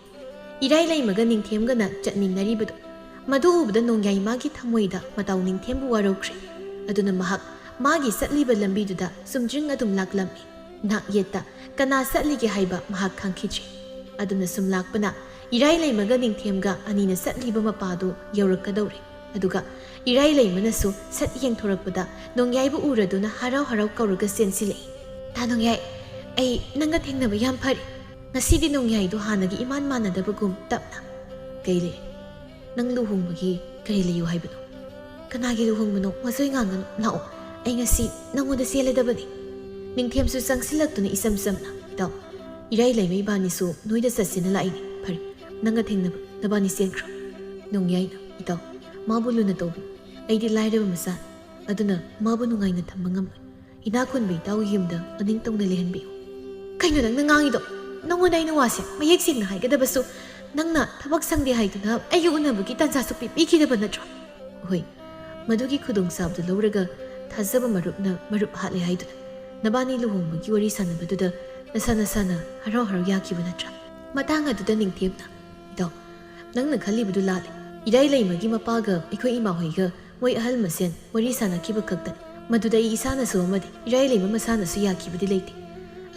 ꯏꯔꯥꯏ ꯂꯩꯃꯒ ꯅꯤꯡꯊꯦꯝꯒꯅ ꯆꯠꯃꯤꯟꯅꯔꯤꯕꯗꯨ꯫ ꯃꯗꯨ ꯎꯕꯗ ꯅꯣꯡꯌꯥꯏ ꯃꯥꯒꯤ ꯊꯃꯣꯏꯗ ꯃꯇꯥꯎ ꯅꯤꯡꯊꯦꯝꯕꯨ ꯋꯥꯔꯧꯈ꯭ꯔꯦ꯫ ꯑꯗꯨꯅ ꯃꯍꯥꯛ ꯃꯥꯒꯤ ꯆꯠꯂꯤꯕ ꯂꯝꯕꯤꯗꯨꯗ ꯆꯨꯝꯗ꯭ꯔꯤꯡ ꯑꯗꯨꯝ ꯂꯥꯛꯂꯝꯃꯤ꯫ ꯅꯥꯛ ꯌꯦꯠꯇ ꯀꯅꯥ ꯆꯠꯂꯤꯒꯦ ꯍꯥꯏꯕ ꯃꯍꯥꯛ ꯈꯪꯈꯤꯗ꯭ꯔꯦ꯫ ꯑꯗꯨꯅ ꯁꯨꯝ ꯂꯥꯛꯄꯅ ꯏꯔꯥꯏ ꯂꯩꯃꯒ ꯅꯤꯡꯊꯦꯝꯒ ꯑꯅꯤꯅ ꯆꯠꯂꯤꯕ ꯃꯄꯥꯗꯨ ꯌꯧꯔꯛꯀꯗꯧꯔꯦ꯫ ꯑꯗꯨꯒ ꯏꯔꯥꯏ ꯂꯩꯃꯅꯁꯨ ꯁꯠ ꯌꯦꯡꯊꯣꯔꯛꯄꯗ ꯅꯣꯡꯌꯥꯏꯕꯨ ꯎꯔꯗꯨꯅ ꯍꯔꯥꯎ ꯍꯔꯥꯎ ꯀꯧꯔꯒ ꯆꯦꯟꯁꯤꯜꯂꯛꯏ꯫ "ꯇꯥ ꯅꯣꯡꯌꯥꯏ, ꯑꯩ ꯅꯪꯒ ꯊꯦꯡꯅꯕ ꯌꯥꯝ ꯐꯔꯦ꯫ ꯉꯁꯤꯗꯤ ꯅꯣꯡꯌꯥꯏꯗꯣ ꯍꯥꯟꯅꯒꯤ ꯏꯃꯥꯟ ꯃꯥꯟꯅꯗꯕꯒꯨꯝ ꯇꯞꯅ, ꯀꯩ ꯂꯩ? ꯅꯪ ꯂꯨꯍꯣꯡꯕꯒꯤ ꯀꯔꯤ ꯂꯩꯌꯨ ꯍꯥꯏꯕꯅꯣ?" "ꯀꯅꯥꯒꯤ ꯂꯨꯍꯣꯡꯕꯅꯣ? ꯋꯥꯖꯣꯏ ꯉꯥꯡꯒꯅꯨ꯫ ꯂꯥꯛꯑꯣ, ꯑꯩ ꯉꯁꯤ ꯅꯪꯉꯣꯟꯗ ꯆꯦꯜꯂꯗꯕꯅꯤ꯫" ꯅꯤꯡꯊꯦꯝꯁꯨ ꯆꯪꯁꯤꯜꯂꯛꯇꯨꯅ ꯏꯆꯝ ꯆꯝꯅ, "ꯏꯇꯥꯎ, ꯏꯔꯥꯏ ꯂꯩꯃ ꯏꯕꯥꯅꯤꯁꯨ ꯅꯣꯏꯗ ꯆꯠꯁꯦꯅ ꯂꯥꯛꯏꯅꯦ꯫ ꯐꯔꯦ, ꯅꯪꯒ ꯊꯦꯡꯅꯕ ꯅꯕꯥꯅꯤ ꯆꯦꯟꯈ꯭ꯔꯣ꯫" ꯅꯣꯡꯌꯥꯏꯅ, "ꯏꯇꯥꯎ, ꯃꯥꯕꯨ ꯂꯨꯅ ꯇꯧꯕꯤ꯫ ꯑꯩꯗꯤ ꯂꯥꯏꯔꯕ ꯃꯆꯥꯅꯤ꯫ ꯑꯗꯨꯅ ꯃꯥꯕꯨ ꯅꯨꯡꯉꯥꯏꯅ ꯊꯝꯕ ꯉꯝꯂꯣꯏ꯫ ꯏꯅꯥꯛ ꯈꯨꯟꯕ ꯏꯇꯥꯎꯒꯤ ꯌꯨꯝꯗ ꯃꯅꯤꯡ ꯇꯧꯅ ꯂꯩꯍꯟꯕꯤꯌꯨ꯫" "ꯀꯩꯅꯣ ꯅꯪꯅ ꯉꯥꯡꯉꯤꯗꯣ? ꯅꯉꯣꯟꯗ ꯑꯩꯅ ꯋꯥꯁꯦ ꯃꯌꯦꯛ ꯁꯦꯡꯅ ꯍꯥꯏꯒꯗꯕꯁꯨ ꯅꯪꯅ ꯊꯕꯛ ꯁꯪꯗꯦ ꯍꯥꯏꯗꯨꯅ ꯑꯩꯒꯤ ꯎꯅꯕꯒꯤ ꯇꯥꯟꯖꯥꯁꯨ ꯄꯤꯕꯤꯈꯤꯗꯕ ꯅꯠꯇ꯭ꯔꯣ?" "ꯍꯣꯏ, ꯃꯗꯨꯒꯤ ꯈꯨꯗꯣꯡꯆꯥꯕꯗꯨ ꯂꯧꯔꯒ ꯊꯥꯖꯕ ꯃꯔꯨꯞꯅ ꯃꯔꯨꯞ ꯍꯥꯠꯂꯦ ꯍꯥꯏꯗꯨꯅ ꯅꯕꯥꯅꯤ ꯂꯨꯍꯣꯡꯕꯒꯤ ꯋꯥꯔꯤ ꯁꯥꯟꯅꯕꯗꯨꯗ ꯅꯁꯥ ꯅꯁꯥꯅ ꯍꯔꯥꯎ ꯍꯔꯥꯎ ꯌꯥꯈꯤꯕ ꯅꯠꯇ꯭ꯔꯥ?" ꯃꯇꯥꯡ ꯑꯗꯨꯗ ꯅꯤꯡꯊꯦꯝꯅ, "ꯏꯇꯥꯎ, ꯅꯪꯅ ꯈꯜꯂꯤꯕꯗꯨ ꯂꯥꯜꯂꯦ꯫ ꯏꯔꯥꯏ ꯂꯩꯃꯒꯤ ꯃꯄꯥꯒ ꯑꯩꯈꯣꯏ ꯏꯃꯥꯍꯣꯏꯒ ꯃꯣꯏ ꯑꯍꯜ ꯃꯁꯦꯟ ꯋꯥꯔꯤ ꯁꯥꯟꯅꯈꯤꯕ ꯈꯛꯇꯅꯤ꯫ ꯃꯗꯨꯗ ꯑꯩ ꯏꯁꯥꯅꯁꯨ ꯑꯃꯗꯤ ꯏꯔꯥꯏ ꯂꯩꯃ ꯃꯁꯥꯅꯁꯨ ꯌꯥꯈꯤꯕꯗꯤ ꯂꯩꯇꯦ꯫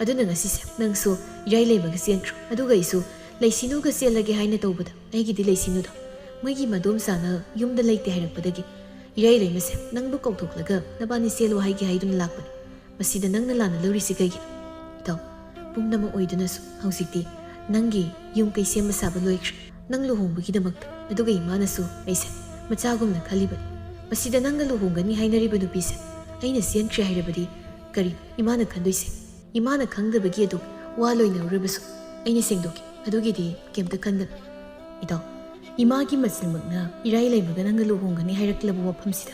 ꯑꯗꯨꯅ ꯉꯁꯤꯁꯦ ꯅꯪꯁꯨ ꯏꯔꯥꯏ ꯂꯩꯃꯒ ꯆꯦꯟꯈ꯭ꯔꯣ꯫ ꯑꯗꯨꯒ ꯑꯩꯁꯨ ꯂꯩꯁꯤꯅꯨꯒ ꯆꯦꯜꯂꯒꯦ ꯍꯥꯏꯅ ꯇꯧꯕꯗ ꯑꯩꯒꯤꯗꯤ ꯂꯩꯁꯤꯅꯨꯗꯣ ꯃꯣꯏꯒꯤ ꯃꯗꯣꯝꯆꯥꯅ ꯌꯨꯝꯗ ꯂꯩꯇꯦ ꯍꯥꯏꯔꯛꯄꯗꯒꯤ ꯏꯔꯥꯏ ꯂꯩꯃꯁꯦ ꯅꯪꯕꯨ ꯀꯧꯊꯣꯛꯂꯒ ꯅꯕꯥꯅꯤ ꯆꯦꯜꯂꯨ ꯍꯥꯏꯒꯦ ꯍꯥꯏꯗꯨꯅ ꯂꯥꯛꯄꯅꯤ꯫ ꯃꯁꯤꯗ ꯅꯪꯅ ꯂꯥꯟꯅ ꯂꯧꯔꯤꯁꯤ ꯀꯩꯒꯤꯅꯣ? ꯏꯇꯥꯎ, ꯄꯨꯝꯅꯃꯛ ꯑꯣꯏꯗꯨꯅꯁꯨ ꯍꯧꯖꯤꯛꯇꯤ ꯅꯪꯒꯤ ꯌꯨꯝ ꯀꯩ ꯁꯦꯝꯕ ꯁꯥꯕ ꯂꯣꯏꯈ꯭ꯔꯦ꯫ ꯅꯪ ꯂꯨꯍꯣꯡꯕꯒꯤꯗꯃꯛꯇ꯫ ꯑꯗꯨꯒ ꯏꯃꯥꯅꯁꯨ ꯑꯩꯁꯦ ꯃꯆꯥꯒꯨꯝꯅ ꯈꯜꯂꯤꯕꯅꯤ꯫ ꯃꯁꯤꯗ ꯅꯪꯒ ꯂꯨꯍꯣꯡꯒꯅꯤ ꯍꯥꯏꯅꯔꯤꯕ ꯅꯨꯄꯤꯁꯦ ꯑꯩꯅ ꯆꯦꯟꯈ꯭ꯔꯦ ꯍꯥꯏꯔꯕꯗꯤ ꯀꯔꯤ ꯏꯃꯥꯅ ꯈꯟꯗꯣꯏꯁꯦ?" ꯏꯃꯥꯅ ꯈꯪꯗꯕꯒꯤ ꯑꯗꯨꯝ ꯋꯥ ꯂꯣꯏꯅꯔꯨꯔꯕꯁꯨ ꯑꯩꯅ ꯁꯦꯡꯗꯣꯛꯀꯦ꯫ ꯑꯗꯨꯒꯤꯗꯤ ꯀꯩꯝꯇ ꯈꯟꯒꯅꯨ꯫ ꯏꯇꯥꯎ, ꯏꯃꯥꯒꯤ ꯃꯆꯤꯟꯃꯛꯅ ꯏꯔꯥꯏ ꯂꯩꯃꯒ ꯅꯪꯒ ꯂꯨꯍꯣꯡꯒꯅꯤ ꯍꯥꯏꯔꯛꯂꯕ ꯃꯐꯝꯁꯤꯗ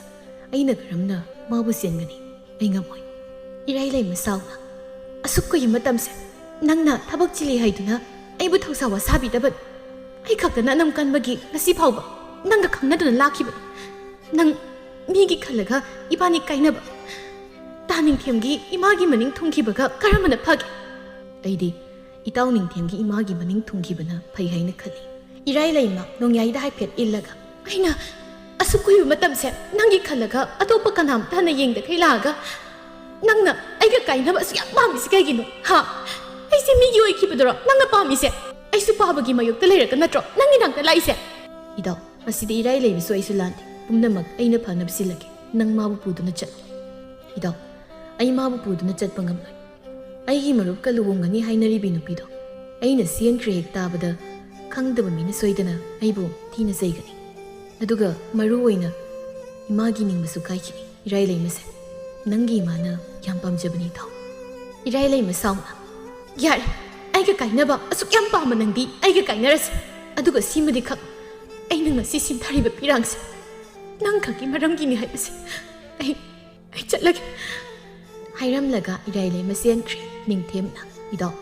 ꯑꯩꯅ ꯀꯔꯝꯅ ꯃꯥꯕꯨ ꯆꯦꯟꯒꯅꯤ? ꯑꯩ ꯉꯝꯃꯣꯏ꯫ ꯏꯔꯥꯏ ꯂꯩꯃ ꯁꯥꯎꯅ, "ꯑꯁꯨꯛ ꯀꯨꯏꯕ ꯃꯇꯝꯁꯦ ꯅꯪꯅ ꯊꯕꯛ ꯆꯤꯜꯂꯤ ꯍꯥꯏꯗꯨꯅ ꯑꯩꯕꯨ ꯊꯧꯁꯥ ꯋꯥꯁꯥꯕꯤꯗꯕꯅꯤ꯫ ꯑꯩ ꯈꯛꯇꯅ ꯑꯅꯝ ꯀꯟꯕꯒꯤ ꯉꯁꯤ ꯐꯥꯎꯕ ꯅꯪꯒ ꯈꯪꯅꯗꯨꯅ ꯂꯥꯛꯈꯤꯕꯅꯤ꯫ ꯅꯪ ꯃꯤꯒꯤ ꯈꯜꯂꯒ ꯏꯕꯥꯅꯤ ꯀꯥꯏꯅꯕ꯫ ꯇꯥ ꯅꯤꯡꯊꯦꯝꯒꯤ ꯏꯃꯥꯒꯤ ꯃꯅꯤꯡ ꯊꯨꯡꯈꯤꯕꯒ ꯀꯔꯝꯕꯅ ꯐꯒꯦ?" "ꯑꯩꯗꯤ ꯏꯇꯥꯎ ꯅꯤꯡꯊꯦꯝꯒꯤ ꯏꯃꯥꯒꯤ ꯃꯅꯤꯡ ꯊꯨꯡꯈꯤꯕꯅ ꯐꯩ ꯍꯥꯏꯅ ꯈꯜꯂꯤ꯫" ꯏꯔꯥꯏ ꯂꯩꯃ ꯅꯣꯡꯌꯥꯏꯗ ꯍꯥꯏꯐꯦꯠ ꯏꯜꯂꯒ, ꯑꯩꯅ ꯑꯁꯨꯛ ꯀꯨꯏꯕ ꯃꯇꯝꯁꯦ ꯅꯪꯒꯤ ꯈꯜꯂꯒ ꯑꯇꯣꯞꯄ ꯀꯅꯥꯝꯇ ꯍꯥꯟꯅ ꯌꯦꯡꯗꯈꯩ ꯂꯥꯛꯑꯒ, ꯅꯪꯅ ꯑꯩꯒ ꯀꯥꯏꯅꯕ ꯑꯁꯨꯛ ꯌꯥꯝ ꯄꯥꯝꯃꯤꯁꯤ ꯀꯩꯒꯤꯅꯣ? ꯍꯥ? ꯑꯩꯁꯦ ꯃꯤꯒꯤ ꯑꯣꯏꯈꯤꯕꯗꯨꯔꯣ ꯅꯪꯅ ꯄꯥꯝꯃꯤꯁꯦ? ꯑꯩꯁꯨ ꯄꯥꯕꯒꯤ ꯃꯥꯌꯣꯛꯇ ꯂꯩꯔꯒ ꯅꯠꯇ꯭ꯔꯣ ꯅꯪꯒꯤ ꯅꯥꯛꯇ ꯂꯥꯛꯏꯁꯦ? ꯏꯗꯥꯎ, ꯃꯁꯤꯗ ꯏꯔꯥꯏ ꯂꯩꯃꯁꯨ ꯑꯩꯁꯨ ꯂꯥꯟꯗꯦ꯫ ꯄꯨꯝꯅꯃꯛ ꯑꯩꯅ ꯐꯅꯕ ꯁꯤꯜꯂꯒꯦ꯫ ꯅꯪ ꯃꯥꯕꯨ ꯄꯨꯗꯨꯅ ꯆꯠꯂꯨ꯫ ꯏꯗꯥꯎ, ꯑꯩ ꯃꯥꯕꯨ ꯄꯨꯗꯨꯅ ꯆꯠꯄ ꯉꯝꯂꯣꯏ꯫ ꯑꯩꯒꯤ ꯃꯔꯨꯞꯀ ꯂꯨꯍꯣꯡꯒꯅꯤ ꯍꯥꯏꯅꯔꯤꯕꯤ ꯅꯨꯄꯤꯗꯣ ꯑꯩꯅ ꯆꯦꯟꯈ꯭ꯔꯦ ꯍꯦꯛ ꯇꯥꯕꯗ, ꯈꯪꯗꯕ ꯃꯤꯅ ꯁꯣꯏꯗꯅ ꯑꯩꯕꯨ ꯊꯤꯅ ꯆꯩꯒꯅꯤ꯫ ꯑꯗꯨꯒ ꯃꯔꯨ ꯑꯣꯏꯅ ꯏꯃꯥꯒꯤ ꯅꯤꯡꯕꯁꯨ ꯀꯥꯏꯈꯤꯅꯤ꯫ ꯏꯔꯥꯏ ꯂꯩꯃꯁꯦ, ꯅꯪꯒꯤ ꯏꯃꯥꯅ ꯌꯥꯝ ꯄꯥꯝꯖꯕꯅꯤ ꯏꯇꯥꯎ꯫ ꯏꯔꯥꯏ ꯂꯩꯃ ꯁꯥꯎꯅ, "ꯌꯥꯔꯦ, ꯑꯩꯒ ꯀꯥꯏꯅꯕ ꯑꯁꯨꯛ ꯌꯥꯝ ꯄꯥꯝꯕ ꯅꯪꯗꯤ ꯑꯩꯒ ꯀꯥꯏꯅꯔꯁꯦ꯫ ꯑꯗꯨꯒ ꯁꯤꯃꯗꯤ ꯈꯪ, ꯑꯩꯅ ꯉꯁꯤ ꯁꯤꯡꯊꯥꯔꯤꯕ ꯄꯤꯔꯥꯡꯁꯦ ꯅꯪ ꯈꯛꯀꯤ ꯃꯔꯝꯒꯤꯅꯤ ꯍꯥꯏꯕꯁꯦ꯫ ꯑꯩ, ꯑꯩ ꯆꯠꯂꯒꯦ"꯫ ꯍꯥꯏꯔꯝꯂꯒ ꯏꯔꯥꯏ ꯂꯩꯃ ꯆꯦꯟꯈ꯭ꯔꯦ꯫ ꯅꯤꯡꯊꯦꯝꯅ, "ꯏꯗꯥꯎ,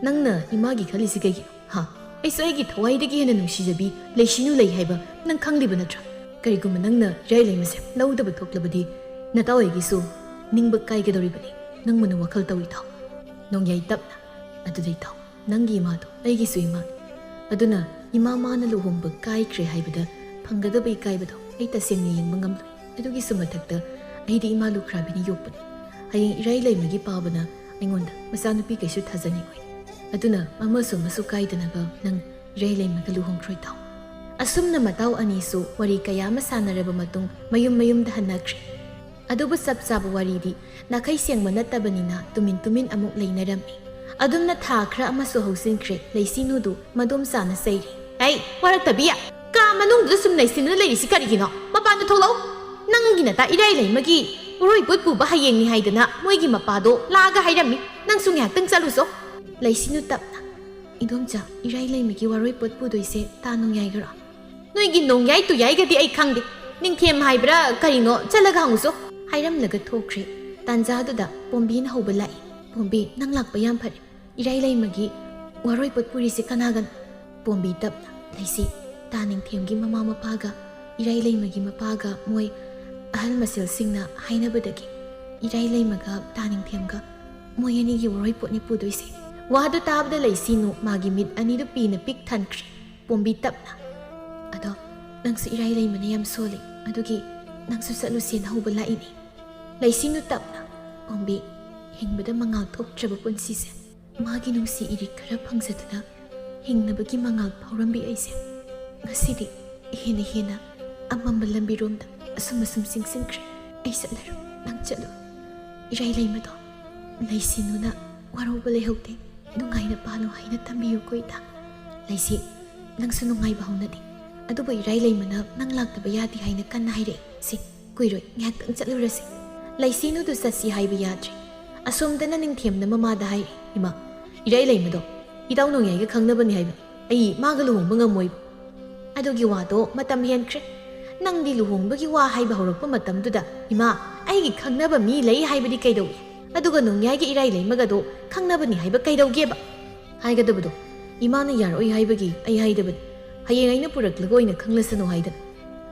ꯅꯪꯅ ꯏꯃꯥꯒꯤ ꯈꯜꯂꯤꯁꯤ ꯀꯩꯒꯤꯅꯣ? ꯍꯥ? ꯑꯩꯁꯨ ꯑꯩꯒꯤ ꯊꯋꯥꯏꯗꯒꯤ ꯍꯦꯟꯅ ꯅꯨꯡꯁꯤꯖꯕꯤ ꯂꯩꯁꯤꯅꯨ ꯂꯩ ꯍꯥꯏꯕ ꯅꯪ ꯈꯪꯂꯤꯕ ꯅꯠꯇ꯭ꯔꯥ? ꯀꯔꯤꯒꯨꯝꯕ ꯅꯪꯅ ꯏꯔꯥꯏ ꯂꯩꯃꯁꯦ ꯂꯧꯗꯕ ꯊꯣꯛꯂꯕꯗꯤ ꯅꯇꯥꯎ ꯑꯩꯒꯤꯁꯨ ꯅꯤꯡꯕ ꯀꯥꯏꯒꯗꯧꯔꯤꯕꯅꯤ꯫ ꯅꯪ ꯃꯨꯟꯅ ꯋꯥꯈꯜ ꯇꯧ ꯏꯇꯥꯎ"꯫ ꯅꯣꯡꯌꯥꯏ ꯇꯞꯅ, "ꯑꯗꯨꯗꯤ ꯏꯇꯥꯎ, ꯅꯪꯒꯤ ꯏꯃꯥꯗꯣ ꯑꯩꯒꯤꯁꯨ ꯏꯃꯥꯅꯤ꯫ ꯑꯗꯨꯅ ꯏꯃꯥ ꯃꯥꯅ ꯂꯨꯍꯣꯡꯕ ꯀꯥꯏꯈ꯭ꯔꯦ ꯍꯥꯏꯕꯗ ꯐꯪꯒꯗꯕ ꯏꯀꯥꯏꯕꯗꯣ ꯑꯩ ꯇꯁꯦꯡꯅ ꯌꯦꯡꯕ ꯉꯝꯂꯣꯏ꯫ ꯑꯗꯨꯒꯤꯁꯨ ꯃꯊꯛꯇ ꯑꯩꯗꯤ ꯏꯃꯥ ꯂꯨꯈ꯭ꯔꯥꯕꯤꯅ ꯌꯣꯛꯄꯅꯤ꯫ ꯍꯌꯦꯡ ꯏꯔꯥꯏ ꯂꯩꯃꯒꯤ ꯄꯥꯕꯅ ꯑꯩꯉꯣꯟꯗ ꯃꯆꯥꯅꯨꯄꯤ ꯀꯩꯁꯨ ꯊꯥꯖꯅꯤꯡꯉꯣꯏ꯫ ꯑꯗꯨꯅ ꯑꯃꯁꯨ ꯑꯃꯁꯨ ꯀꯥꯏꯗꯅꯕ ꯅꯪ ꯏꯔꯥꯏ ꯂꯩꯃꯒ ꯂꯨꯍꯣꯡꯈ꯭ꯔꯣ ꯏꯇꯥꯎ"꯫ ꯑꯁꯨꯝꯅ ꯃꯇꯥꯎ ꯑꯅꯤꯁꯨ ꯋꯥꯔꯤ ꯀꯌꯥ ꯑꯃ ꯁꯥꯟꯅꯔꯕ ꯃꯇꯨꯡ ꯃꯌꯨꯝ ꯃꯌꯨꯝꯗ ꯍꯟꯅꯈ꯭ꯔꯦ꯫ ꯑꯗꯨꯕꯨ ꯆꯞ ꯆꯥꯕ ꯋꯥꯔꯤꯗꯤ ꯅꯥꯈꯩ ꯁꯦꯡꯕ ꯅꯠꯇꯕꯅꯤꯅ ꯇꯨꯃꯤꯟ ꯇꯨꯃꯤꯟ ꯑꯃꯨꯛ ꯂꯩꯅꯔꯝꯃꯤ꯫ ꯑꯗꯨꯝꯅ ꯊꯥ ꯈꯔ ꯑꯃꯁꯨ ꯍꯧꯖꯤꯟꯈ꯭ꯔꯦ꯫ ꯂꯩꯁꯤꯅꯨꯗꯨ ꯃꯗꯣꯝꯆꯥꯅ ꯆꯩꯔꯤ꯫ "ꯑꯩ ꯋꯥꯔꯛꯇꯕꯤ, ꯀꯥ ꯃꯅꯨꯡꯗꯨꯗ ꯁꯨꯝ ꯂꯩꯁꯤꯟꯗꯨꯅ ꯂꯩꯔꯤꯁꯤ ꯀꯔꯤꯒꯤꯅꯣ? ꯃꯄꯥꯟꯗ ꯊꯣꯛꯂꯛꯎ꯫ ꯅꯪꯒꯤ ꯅꯇꯥ ꯏꯔꯥꯏ ꯂꯩꯃꯒꯤ ꯎꯔꯣꯏ ꯄꯣꯠ ꯄꯨꯕ ꯍꯌꯦꯡꯅꯤ ꯍꯥꯏꯗꯅ ꯃꯣꯏꯒꯤ ꯃꯄꯥꯗꯣ ꯂꯥꯛꯑꯒ ꯍꯥꯏꯔꯝꯃꯤ꯫ ꯅꯪꯁꯨ ꯉꯥꯏꯍꯥꯛꯇꯪ ꯆꯠꯂꯨꯆꯣ"꯫ ꯂꯩꯁꯤꯅꯨ ꯇꯞꯅ, "ꯏꯗꯣꯝꯆꯥ, ꯏꯔꯥꯏ ꯂꯩꯃꯒꯤ ꯋꯥꯔꯣꯏ ꯄꯣꯠ ꯄꯨꯗꯣꯏꯁꯦ ꯇꯥ ꯅꯣꯡꯌꯥꯏꯒꯔꯣ?" "ꯅꯣꯏꯒꯤ ꯅꯣꯡꯌꯥꯏ ꯇꯨꯌꯥꯏꯒꯗꯤ ꯑꯩ ꯈꯪꯗꯦ꯫ ꯅꯤꯡꯊꯦꯝ ꯍꯥꯏꯕ꯭ꯔꯥ ꯀꯔꯤꯅꯣ, ꯆꯠꯂꯒ ꯍꯪꯉꯨꯆꯣ"꯫ ꯍꯥꯏꯔꯝꯂꯒ ꯊꯣꯛꯈ꯭ꯔꯦ꯫ ꯇꯥꯟꯖꯥꯗꯨꯗ ꯄꯣꯝꯕꯤꯅ ꯍꯧꯕ ꯂꯥꯛꯏ꯫ "ꯄꯣꯝꯕꯤ, ꯅꯪ ꯂꯥꯛꯄ ꯌꯥꯝ ꯐꯔꯦ꯫ ꯏꯔꯥꯏ ꯂꯩꯃꯒꯤ ꯋꯥꯔꯣꯏ ꯄꯣꯠ ꯄꯨꯔꯤꯁꯦ ꯀꯅꯥꯒꯅꯣ?" ꯄꯣꯝꯕꯤ ꯇꯞꯅ, "ꯂꯩꯁꯤ, ꯇꯥ ꯅꯤꯡꯊꯦꯝꯒꯤ ꯃꯃꯥ ꯃꯄꯥꯒ ꯏꯔꯥꯏ ꯂꯩꯃꯒꯤ ꯃꯄꯥꯒ ꯃꯣꯏ ꯑꯍꯜ ꯃꯁꯦꯜꯁꯤꯡꯅ ꯍꯥꯏꯅꯕꯗꯒꯤ ꯏꯔꯥꯏ ꯂꯩꯃꯒ ꯇꯥ ꯅꯤꯡꯊꯦꯝꯒ ꯃꯣꯏ ꯑꯅꯤꯒꯤ ꯋꯥꯔꯣꯏ ꯄꯣꯠꯅꯤ ꯄꯨꯗꯣꯏꯁꯦ"꯫ ꯋꯥꯗꯨ ꯇꯥꯕꯗ ꯂꯩꯁꯤꯅꯨ ꯃꯥꯒꯤ ꯃꯤꯠ ꯑꯅꯤꯗꯨ ꯄꯤꯅ ꯄꯤꯛ ꯊꯟꯈ꯭ꯔꯦ꯫ ꯄꯣꯝꯕꯤ ꯇꯞꯅ, "ꯑꯗꯣ ꯅꯪꯁꯨ ꯏꯔꯥꯏ ꯂꯩꯃꯅ ꯌꯥꯝ ꯁꯣꯜꯂꯤ, ꯑꯗꯨꯒꯤ ꯅꯪꯁꯨ ꯆꯠꯂꯨꯁꯦꯅ ꯍꯧꯕ ꯂꯥꯛꯏꯅꯤ꯫ ꯂꯩꯁꯤꯅꯨ ꯇꯞꯅ꯫ ꯑꯣꯝꯕꯤ, ꯍꯤꯡꯕꯗ ꯃꯉꯥꯜ ꯊꯣꯛꯇ꯭ꯔꯕ ꯄꯨꯟꯁꯤꯁꯦ꯫ ꯃꯥꯒꯤ ꯅꯨꯡꯁꯤ ꯏꯔꯤꯛ ꯈꯔ ꯐꯪꯖꯗꯨꯅ ꯍꯤꯡꯅꯕꯒꯤ ꯃꯉꯥꯜ ꯐꯥꯎꯔꯝꯕꯤ ꯑꯩꯁꯦ ꯉꯁꯤꯗꯤ ꯍꯦꯟꯅ ꯍꯦꯟꯅ ꯑꯃꯝꯕ ꯂꯝꯕꯤꯔꯣꯝꯗ ꯑꯁꯨꯝ ꯑꯁꯨꯝ ꯆꯤꯡꯁꯤꯟꯈ꯭ꯔꯦ꯫ ꯑꯩ ꯆꯠꯂꯔꯣꯏ, ꯅꯪ ꯆꯠꯂꯨ꯫ ꯏꯔꯥꯏ ꯂꯩꯃꯗꯣ, ꯂꯩꯁꯤꯅꯨꯅ ꯋꯥꯔꯧꯕ ꯂꯩꯍꯧꯗꯦ, ꯅꯨꯡꯉꯥꯏꯅ ꯄꯥꯜꯂꯨ ꯍꯥꯏꯅ ꯇꯝꯕꯤꯌꯨꯀꯣ ꯏꯇꯥ꯫ ꯂꯩꯁꯤ, ꯅꯪꯁꯨ ꯅꯨꯡꯉꯥꯏꯕ ꯍꯧꯅꯗꯦ꯫ ꯑꯗꯨꯕꯨ ꯏꯔꯥꯏ ꯂꯩꯃꯅ ꯅꯪ ꯂꯥꯛꯇꯕ ꯌꯥꯗꯦ ꯍꯥꯏꯅ ꯀꯟꯅ ꯍꯥꯏꯔꯛꯑꯦ꯫ ꯁꯤ, ꯀꯨꯏꯔꯣꯏ, ꯉꯥꯏꯍꯥꯛꯇꯪ ꯆꯠꯂꯨꯔꯁꯤ꯫ ꯂꯩꯁꯤꯅꯨꯗꯨ ꯆꯠꯁꯤ ꯍꯥꯏꯕ ꯌꯥꯗ꯭ꯔꯦ꯫ ꯑꯁꯣꯝꯗꯅ ꯅꯤꯡꯊꯦꯝꯅ ꯃꯃꯥꯗ ꯍꯥꯏꯔꯤ, "ꯏꯃꯥ, ꯏꯔꯥꯏ ꯂꯩꯃꯗꯣ ꯏꯇꯥꯎ ꯅꯣꯡꯌꯥꯏꯒ ꯈꯪꯅꯕꯅꯤ ꯍꯥꯏꯕꯅꯤ꯫ ꯑꯩ ꯃꯥꯒ ꯂꯨꯍꯣꯡꯕ ꯉꯝꯃꯣꯏꯕ꯫ ꯑꯗꯨꯒꯤ ꯋꯥꯗꯣ ꯃꯇꯝ ꯍꯦꯟꯈ꯭ꯔꯦ꯫ ꯅꯪꯗꯤ ꯂꯨꯍꯣꯡꯕꯒꯤ ꯋꯥ ꯍꯥꯏꯕ ꯍꯧꯔꯛꯄ ꯃꯇꯝꯗꯨꯗ, 'ꯏꯃꯥ, ꯑꯩꯒꯤ ꯈꯪꯅꯕ ꯃꯤ ꯂꯩ' ꯍꯥꯏꯕꯗꯤ ꯀꯩꯗꯧꯏ? ꯑꯗꯨꯒ ꯅꯣꯡꯌꯥꯏꯒ ꯏꯔꯥꯏ ꯂꯩꯃꯒꯗꯣ ꯈꯪꯅꯕꯅꯤ ꯍꯥꯏꯕ ꯀꯩꯗꯧꯒꯦꯕ?" ꯍꯥꯏꯒꯗꯕꯗꯣ, "ꯏꯃꯥꯅ ꯌꯥꯔꯛꯑꯣꯏ ꯍꯥꯏꯕꯒꯤ ꯑꯩ ꯍꯥꯏꯗꯕꯅꯤ꯫ ꯍꯌꯦꯡ ꯑꯩꯅ ꯄꯨꯔꯛꯂꯒ ꯑꯣꯏꯅ ꯈꯪꯂꯁꯅꯨ" ꯍꯥꯏꯗꯅ꯫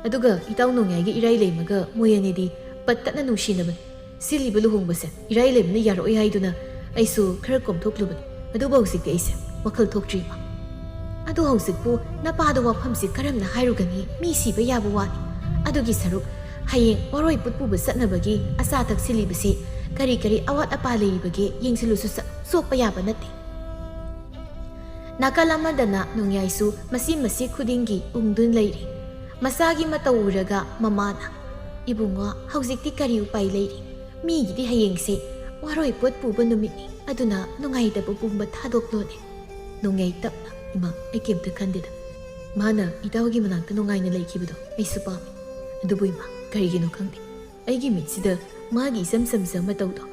ꯑꯗꯨꯒ ꯏꯇꯥꯎ ꯅꯣꯡꯌꯥꯏꯒ ꯏꯔꯥꯏ ꯂꯩꯃꯒ ꯃꯣꯏ ꯑꯅꯤꯗꯤ ꯄꯠꯇꯠꯅ ꯅꯨꯡꯁꯤꯅꯕꯅꯤ꯫ ꯁꯤꯜꯂꯤꯕ ꯂꯨꯍꯣꯡꯕꯁꯦ ꯏꯔꯥꯏ ꯂꯩꯃꯅ ꯌꯥꯔꯛꯑꯣꯏ ꯍꯥꯏꯗꯨꯅ ꯑꯩꯁꯨ ꯈꯔ ꯀꯣꯝꯊꯣꯛꯂꯨꯕꯅꯤ꯫ ꯑꯗꯨꯕꯨ ꯍꯧꯖꯤꯛꯇꯤ ꯑꯩꯁꯦ ꯋꯥꯈꯜ ꯊꯣꯛꯇ꯭ꯔꯤ, ꯏꯃꯥ꯫ ꯑꯗꯨ ꯍꯧꯖꯤꯛꯄꯨ ꯅꯄꯥꯗ ꯋꯥꯐꯝꯁꯤ ꯀꯔꯝꯅ ꯍꯥꯏꯔꯨꯒꯅꯤ? ꯃꯤ ꯁꯤꯕ ꯌꯥꯕ ꯋꯥꯅꯤ꯫ ꯑꯗꯨꯒꯤ ꯁꯔꯨꯛ ꯍꯌꯦꯡ ꯋꯥꯔꯣꯏ ꯄꯣꯠ ꯄꯨꯕ ꯆꯠꯅꯕꯒꯤ ꯑꯆꯥ ꯑꯊꯛ ꯁꯤꯜꯂꯤꯕꯁꯤ ꯀꯔꯤ ꯀꯔꯤ ꯑꯋꯥꯠ ꯑꯄꯥ ꯂꯩꯔꯤꯕꯒꯦ ꯌꯦꯡꯁꯤꯜꯂꯨꯁꯨ ꯆꯠ-, ꯆꯣꯞꯄ ꯌꯥꯕ ꯅꯠꯇꯦ꯫ ꯅꯥꯀꯜ ꯑꯃꯗꯅ ꯅꯣꯡꯌꯥꯏꯁꯨ ꯃꯆꯤ ꯃꯆꯤ ꯈꯨꯗꯤꯡꯒꯤ ꯎꯪꯗꯨꯅ ꯂꯩꯔꯤ꯫ ꯃꯆꯥꯒꯤ ꯃꯇꯧ ꯎꯔꯒ ꯃꯃꯥꯅ, "ꯏꯕꯨꯡꯉꯣ, ꯍꯧꯖꯤꯛꯇꯤ ꯀꯔꯤ ꯎꯄꯥꯏ ꯂꯩꯔꯤ? ꯃꯤꯒꯤꯗꯤ ꯍꯌꯦꯡꯁꯦ ꯋꯥꯔꯣꯏ ꯄꯣꯠ ꯄꯨꯕ ꯅꯨꯃꯤꯠꯅꯤ, ꯑꯗꯨꯅ ꯅꯨꯡꯉꯥꯏꯇꯕ ꯄꯨꯝꯕ ꯊꯥꯗꯣꯛꯂꯣꯅꯦ"꯫ ꯅꯣꯡꯌꯥꯏ ꯇꯞꯅ, "ꯏꯃꯥ, ꯑꯩ ꯀꯩꯝꯇ ꯈꯟꯗꯦꯗ꯫ ꯃꯥꯅ ꯏꯇꯥꯎꯒꯤ ꯃꯅꯥꯛꯇ ꯅꯨꯡꯉꯥꯏꯅ ꯂꯩꯈꯤꯕꯗꯣ ꯑꯩꯁꯨ ꯄꯥꯝꯃꯤ꯫ ꯑꯗꯨꯕꯨ ꯏꯃꯥ, ꯀꯔꯤꯒꯤꯅꯣ ꯈꯪꯗꯦ, ꯑꯩꯒꯤ ꯃꯤꯠꯁꯤꯗ ꯃꯥꯒꯤ ꯏꯆꯝ ꯆꯝꯖ ꯃꯇꯧꯗꯣ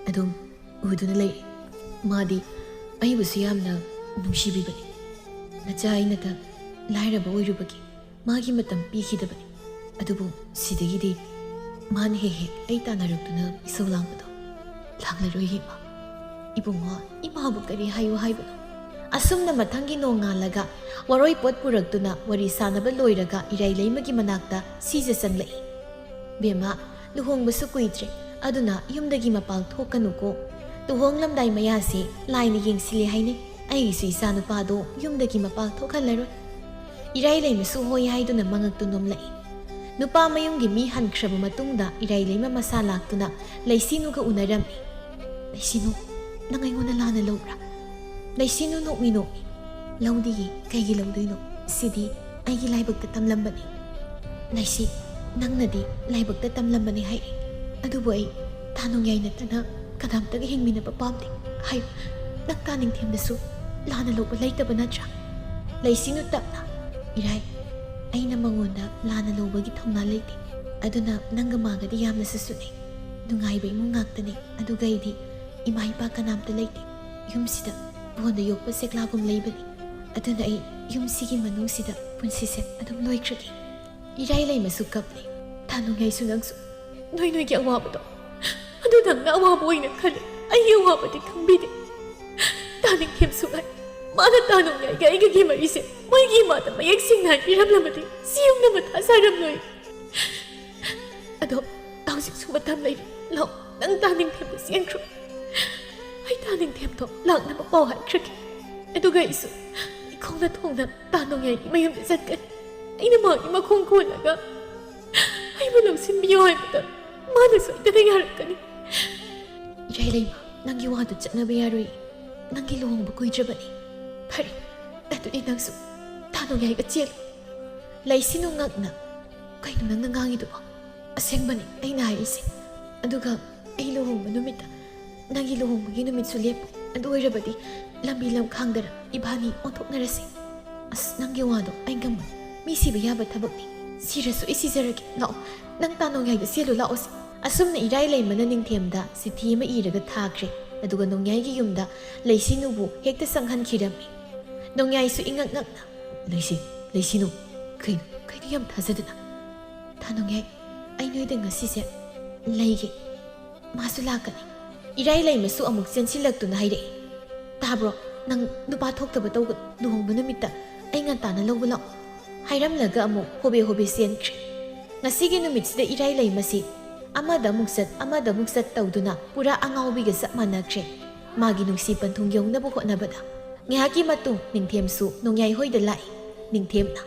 ꯑꯗꯨꯝ ꯎꯗꯨꯅ ꯂꯩꯔꯦ꯫ ꯃꯥꯗꯤ ꯑꯩꯕꯨꯁꯨ ꯌꯥꯝꯅ ꯅꯨꯡꯁꯤꯕꯤꯕꯅꯤ꯫ ꯅꯆꯥ ꯑꯩꯅꯇ ꯂꯥꯏꯔꯕ ꯑꯣꯏꯔꯨꯕꯒꯤ ꯃꯥꯒꯤ ꯃꯇꯝ ꯄꯤꯈꯤꯗꯕꯅꯤ꯫ ꯑꯗꯨꯕꯨ ꯁꯤꯗꯒꯤꯗꯤ ꯃꯥꯅ ꯍꯦꯛ ꯍꯦꯛ ꯑꯩ ꯇꯥꯟꯅꯔꯛꯇꯨꯅ ꯏꯁꯧ ꯂꯥꯡꯕꯗꯣ ꯂꯥꯡꯂꯔꯣꯏ, ꯏꯃꯥ꯫ ꯏꯕꯨꯡꯉꯣ, ꯏꯃꯥꯕꯨ ꯀꯔꯤ ꯍꯥꯏꯌꯨ ꯍꯥꯏꯕꯅꯣ?" ꯑꯁꯨꯝꯅ ꯃꯊꯪꯒꯤ ꯅꯣꯡꯉꯥꯜꯂꯒ ꯋꯥꯔꯣꯏ ꯄꯣꯠ ꯄꯨꯔꯛꯇꯨꯅ ꯋꯥꯔꯤ ꯁꯥꯟꯅꯕ ꯂꯣꯏꯔꯒ ꯏꯔꯥꯏ ꯂꯩꯃꯒꯤ ꯃꯅꯥꯛꯇ ꯁꯤꯖ ꯆꯪꯂꯛꯏ꯫ "ꯕꯦꯝꯃ, ꯂꯨꯍꯣꯡꯕꯁꯨ ꯀꯨꯏꯗ꯭ꯔꯦ, ꯑꯗꯨꯅ ꯌꯨꯝꯗꯒꯤ ꯃꯄꯥꯜ ꯊꯣꯛꯀꯅꯨꯀꯣ꯫ ꯂꯨꯍꯣꯡꯂꯝꯗꯥꯏ ꯃꯌꯥꯁꯦ ꯂꯥꯏꯅ ꯌꯦꯡꯁꯤꯜꯂꯦ ꯍꯥꯏꯅꯩ꯫ ꯑꯩꯒꯤꯁꯨ ꯏꯆꯥ ꯅꯨꯄꯥꯗꯣ ꯌꯨꯝꯗꯒꯤ ꯃꯄꯥꯜ ꯊꯣꯛꯍꯜꯂꯔꯣꯏ"꯫ ꯏꯔꯥꯏ ꯂꯩꯃꯁꯨ ꯍꯣꯏ ꯍꯥꯏꯗꯨꯅ ꯃꯉꯛꯇꯨ ꯅꯣꯝꯂꯛꯏ꯫ ꯅꯨꯄꯥ ꯃꯌꯨꯝꯒꯤ ꯃꯤ ꯍꯟꯈ꯭ꯔꯕ ꯃꯇꯨꯡꯗ ꯏꯔꯥꯏ ꯂꯩꯃ ꯃꯁꯥ ꯂꯥꯛꯇꯨꯅ ꯂꯩꯁꯤꯅꯨꯒ ꯎꯅꯔꯝꯃꯤ꯫ "ꯂꯩꯁꯤꯅꯨ, ꯅꯪ ꯑꯩꯉꯣꯟꯗ ꯂꯥꯟꯅ ꯂꯧꯕ꯭ꯔꯥ?" ꯂꯩꯁꯤꯅꯨ ꯅꯣꯛꯃꯤ ꯅꯣꯛꯃꯤ꯫ "ꯂꯧꯗꯤꯌꯦ, ꯀꯩꯒꯤ ꯂꯧꯗꯣꯏꯅꯣ? ꯁꯤꯗꯤ ꯑꯩꯒꯤ ꯂꯥꯏꯕꯛꯇ ꯇꯝꯂꯝꯕꯅꯤ꯫" "ꯂꯩꯁꯤ, ꯅꯪꯅꯗꯤ ꯂꯥꯏꯕꯛꯇ ꯇꯝꯂꯝꯕꯅꯤ ꯍꯥꯏꯔꯤ, ꯑꯗꯨꯕꯨ ꯑꯩ ꯇꯥ ꯅꯣꯡꯌꯥꯏ ꯅꯠꯇꯅ ꯀꯅꯥꯝꯇꯒ ꯍꯤꯡꯃꯤꯟꯅꯕ ꯄꯥꯝꯗꯦ꯫ ꯍꯥꯏꯌꯨ, ꯅꯪ ꯇꯥ ꯅꯤꯡꯊꯦꯝꯗꯁꯨ ꯂꯥꯟꯅ ꯂꯧꯕ ꯂꯩꯇꯕ ꯅꯠꯇ꯭ꯔꯥ?" ꯂꯩꯁꯤꯅꯨ ꯇꯞꯅ꯫ "ꯏꯔꯥꯏ, ꯑꯩꯅ ꯃꯉꯣꯟꯗ ꯂꯥꯟꯅ ꯂꯧꯕꯒꯤ ꯊꯧꯅꯥ ꯂꯩꯇꯦ꯫ ꯑꯗꯨꯅ ꯅꯪꯒ ꯃꯥꯒꯗꯤ ꯌꯥꯝꯅꯁꯨ ꯁꯨꯠꯅꯩ꯫ ꯅꯨꯡꯉꯥꯏꯕ ꯏꯃꯨꯡ ꯉꯥꯛꯇꯅꯤ꯫ ꯑꯗꯨꯒ ꯑꯩꯗꯤ ꯏꯃꯥ ꯏꯄꯥ ꯀꯅꯥꯝꯇ ꯂꯩꯇꯦ꯫ ꯌꯨꯝꯁꯤꯗ ꯕꯣꯟꯗ ꯌꯣꯛꯄ ꯁꯦꯛꯂꯥꯒꯨꯝ ꯂꯩꯕꯅꯤ꯫ ꯑꯗꯨꯅ ꯑꯩ ꯌꯨꯝꯁꯤꯒꯤ ꯃꯅꯨꯡꯁꯤꯗ ꯄꯨꯟꯁꯤꯁꯦ ꯑꯗꯨꯝ ꯂꯣꯏꯈ꯭ꯔꯒꯦ꯫" ꯏꯔꯥꯏ ꯂꯩꯃꯁꯨ ꯀꯞꯂꯦ꯫ "ꯇꯥ ꯅꯣꯡꯌꯥꯏꯁꯨ ꯅꯪꯁꯨ ꯅꯣꯏ ꯅꯣꯏꯒꯤ ꯑꯋꯥꯕꯗꯣ ꯑꯗꯨ ꯅꯪꯅ ꯑꯋꯥꯕ ꯑꯣꯏꯅ ꯈꯜꯂꯤ꯫ ꯑꯩꯒꯤ ꯑꯋꯥꯕꯗꯤ ꯈꯪꯕꯤꯗꯦ꯫ ꯇꯥ ꯅꯤꯡꯊꯦꯝꯁꯨ ꯉꯥꯏ꯫ ꯃꯥꯅ ꯇꯥ ꯅꯣꯡꯌꯥꯏꯒ ꯑꯩꯒꯒꯤ ꯃꯔꯤꯁꯦ ꯃꯣꯏꯒꯤ ꯏꯃꯥꯗ ꯃꯌꯦꯛ ꯁꯦꯡꯅ ꯍꯥꯏꯕꯤꯔꯝꯂꯕꯗꯤ ꯁꯤ ꯌꯨꯝꯗ ꯃꯊꯥ ꯁꯥꯔꯝꯂꯣꯏ꯫ ꯑꯗꯣ ꯍꯧꯖꯤꯛꯁꯨ ꯃꯇꯝ ꯂꯩꯔꯤ꯫ ꯂꯥꯛꯑꯣ, ꯅꯪ ꯇꯥ ꯅꯤꯡꯊꯦꯝꯗ ꯆꯦꯟꯈ꯭ꯔꯣ꯫ ꯑꯩ ꯇꯥ ꯅꯤꯡꯊꯦꯝꯗꯣ ꯂꯥꯛꯅꯕ ꯄꯥꯎ ꯍꯥꯏꯈ꯭ꯔꯒꯦ꯫ ꯑꯗꯨꯒ ꯑꯩꯁꯨ ꯏꯈꯣꯡꯅ ꯊꯣꯡꯅ ꯇꯥ ꯅꯣꯡꯌꯥꯏꯒꯤ ꯃꯌꯨꯝꯗ ꯆꯠꯀꯅꯤ꯫ ꯑꯩꯅ ꯃꯥꯒꯤ ꯃꯈꯣꯡ ꯀꯣꯜꯂꯒ ꯑꯩꯕꯨ ꯂꯧꯁꯤꯟꯕꯤꯌꯨ ꯍꯥꯏꯕꯗ ꯃꯥꯅ ꯁꯣꯏꯗꯅ ꯌꯥꯔꯛꯀꯅꯤ꯫" "ꯏꯔꯥꯏ ꯂꯩꯃ, ꯅꯪꯒꯤ ꯋꯥꯗꯨ ꯆꯠꯅꯕ ꯌꯥꯔꯣꯏ꯫ ꯅꯪꯒꯤ ꯂꯨꯍꯣꯡꯕ ꯀꯨꯏꯗ꯭ꯔꯕꯅꯤ꯫ ꯐꯔꯦ, ꯑꯗꯨꯗꯤ ꯅꯪꯁꯨ ꯇꯥ ꯅꯣꯡꯌꯥꯏꯒ ꯆꯦꯜꯂꯨ꯫" ꯂꯩꯁꯤꯅꯨ ꯉꯛꯅ, "ꯀꯩꯅꯣ ꯅꯪꯅ ꯉꯥꯡꯉꯤꯗꯨꯕꯣ? ꯑꯁꯦꯡꯕꯅꯤ ꯑꯩꯅ ꯍꯥꯏꯔꯤꯁꯦ꯫ ꯑꯗꯨꯒ ꯑꯩ ꯂꯨꯍꯣꯡꯕ ꯅꯨꯃꯤꯠꯇ ꯅꯪꯒꯤ ꯂꯨꯍꯣꯡꯕꯒꯤ ꯅꯨꯃꯤꯠꯁꯨ ꯂꯦꯞꯄꯨ꯫ ꯑꯗꯨ ꯑꯣꯏꯔꯕꯗꯤ ꯂꯝꯕꯤ ꯂꯝꯈꯥꯡꯗꯔ ꯏꯕꯥꯅꯤ ꯑꯣꯟꯊꯣꯛꯅꯔꯁꯤ꯫" "ꯑꯁ, ꯅꯪꯒꯤ ꯋꯥꯗꯣ ꯑꯩ ꯉꯝꯃꯣꯏ꯫ ꯃꯤ ꯁꯤꯕ ꯌꯥꯕ ꯊꯕꯛꯅꯤ꯫ ꯁꯤꯔꯁꯨ ꯑꯩ ꯁꯤꯖꯔꯒꯦ꯫ ꯂꯥꯛꯑꯣ, ꯅꯪ ꯇꯥ ꯅꯣꯡꯌꯥꯏꯗ ꯆꯦꯜꯂꯨ ꯂꯥꯛꯑꯣꯁꯦ꯫" ꯑꯁꯨꯝꯅ ꯏꯔꯥꯏ ꯂꯩꯃꯅ ꯅꯤꯡꯊꯦꯝꯗ ꯆꯤꯊꯤ ꯑꯃ ꯏꯔꯒ ꯊꯥꯈ꯭ꯔꯦ꯫ ꯑꯗꯨꯒ ꯅꯣꯡꯌꯥꯏꯒꯤ ꯌꯨꯝꯗ ꯂꯩꯁꯤꯅꯨꯕꯨ ꯍꯦꯛꯇ ꯆꯪꯍꯟꯈꯤꯔꯝꯃꯤ꯫ ꯅꯣꯡꯌꯥꯏꯁꯨ ꯏꯉꯛ ꯉꯛꯅ, "ꯂꯩꯁꯤ, ꯂꯩꯁꯤꯅꯨ, ꯀꯩꯅꯣ, ꯀꯩꯅꯣ ꯌꯥꯝ ꯊꯥꯖꯗꯅ?" "ꯇꯥ ꯅꯣꯡꯌꯥꯏ, ꯑꯩ ꯅꯣꯏꯗ ꯉꯁꯤꯁꯦ ꯂꯩꯒꯦ꯫ ꯃꯥꯁꯨ ꯂꯥꯛꯀꯅꯤ꯫" ꯏꯔꯥꯏ ꯂꯩꯃꯁꯨ ꯑꯃꯨꯛ ꯆꯦꯟꯁꯤꯜꯂꯛꯇꯨꯅ ꯍꯥꯏꯔꯛꯏ, "ꯇꯥꯕ꯭ꯔꯣ? ꯅꯪ ꯅꯨꯄꯥ ꯊꯣꯛꯇꯕ ꯇꯧꯒꯅꯨ꯫ ꯂꯨꯍꯣꯡꯕ ꯅꯨꯃꯤꯠꯇ ꯑꯩ ꯉꯟꯇꯥꯅ ꯂꯧꯕ ꯂꯥꯛꯑꯣ꯫" ꯍꯥꯏꯔꯝꯂꯒ ꯑꯃꯨꯛ ꯍꯣꯕꯦ ꯍꯣꯕꯦ ꯆꯦꯟꯈ꯭ꯔꯦ꯫ ꯉꯁꯤꯒꯤ ꯅꯨꯃꯤꯠꯁꯤꯗ ꯏꯔꯥꯏ ꯂꯩꯃꯁꯤ ꯑꯃꯗ ꯑꯃꯨꯛ ꯆꯠ, ꯑꯃꯗ ꯑꯃꯨꯛ ꯆꯠ ꯇꯧꯗꯨꯅ ꯄꯨꯔꯥ ꯑꯉꯥꯎꯕꯤꯒ ꯆꯞ ꯃꯥꯟꯅꯈ꯭ꯔꯦ꯫ ꯃꯥꯒꯤ ꯅꯨꯡꯁꯤ ꯄꯟꯊꯨꯡ ꯌꯧꯅꯕ ꯍꯣꯠꯅꯕꯗ꯫ ꯉꯥꯏꯍꯥꯛꯀꯤ ꯃꯇꯨꯡ ꯅꯤꯡꯊꯦꯝꯁꯨ ꯅꯣꯡꯌꯥꯏ ꯍꯣꯏꯗ ꯂꯥꯛꯏ꯫ ꯅꯤꯡꯊꯦꯝꯅ,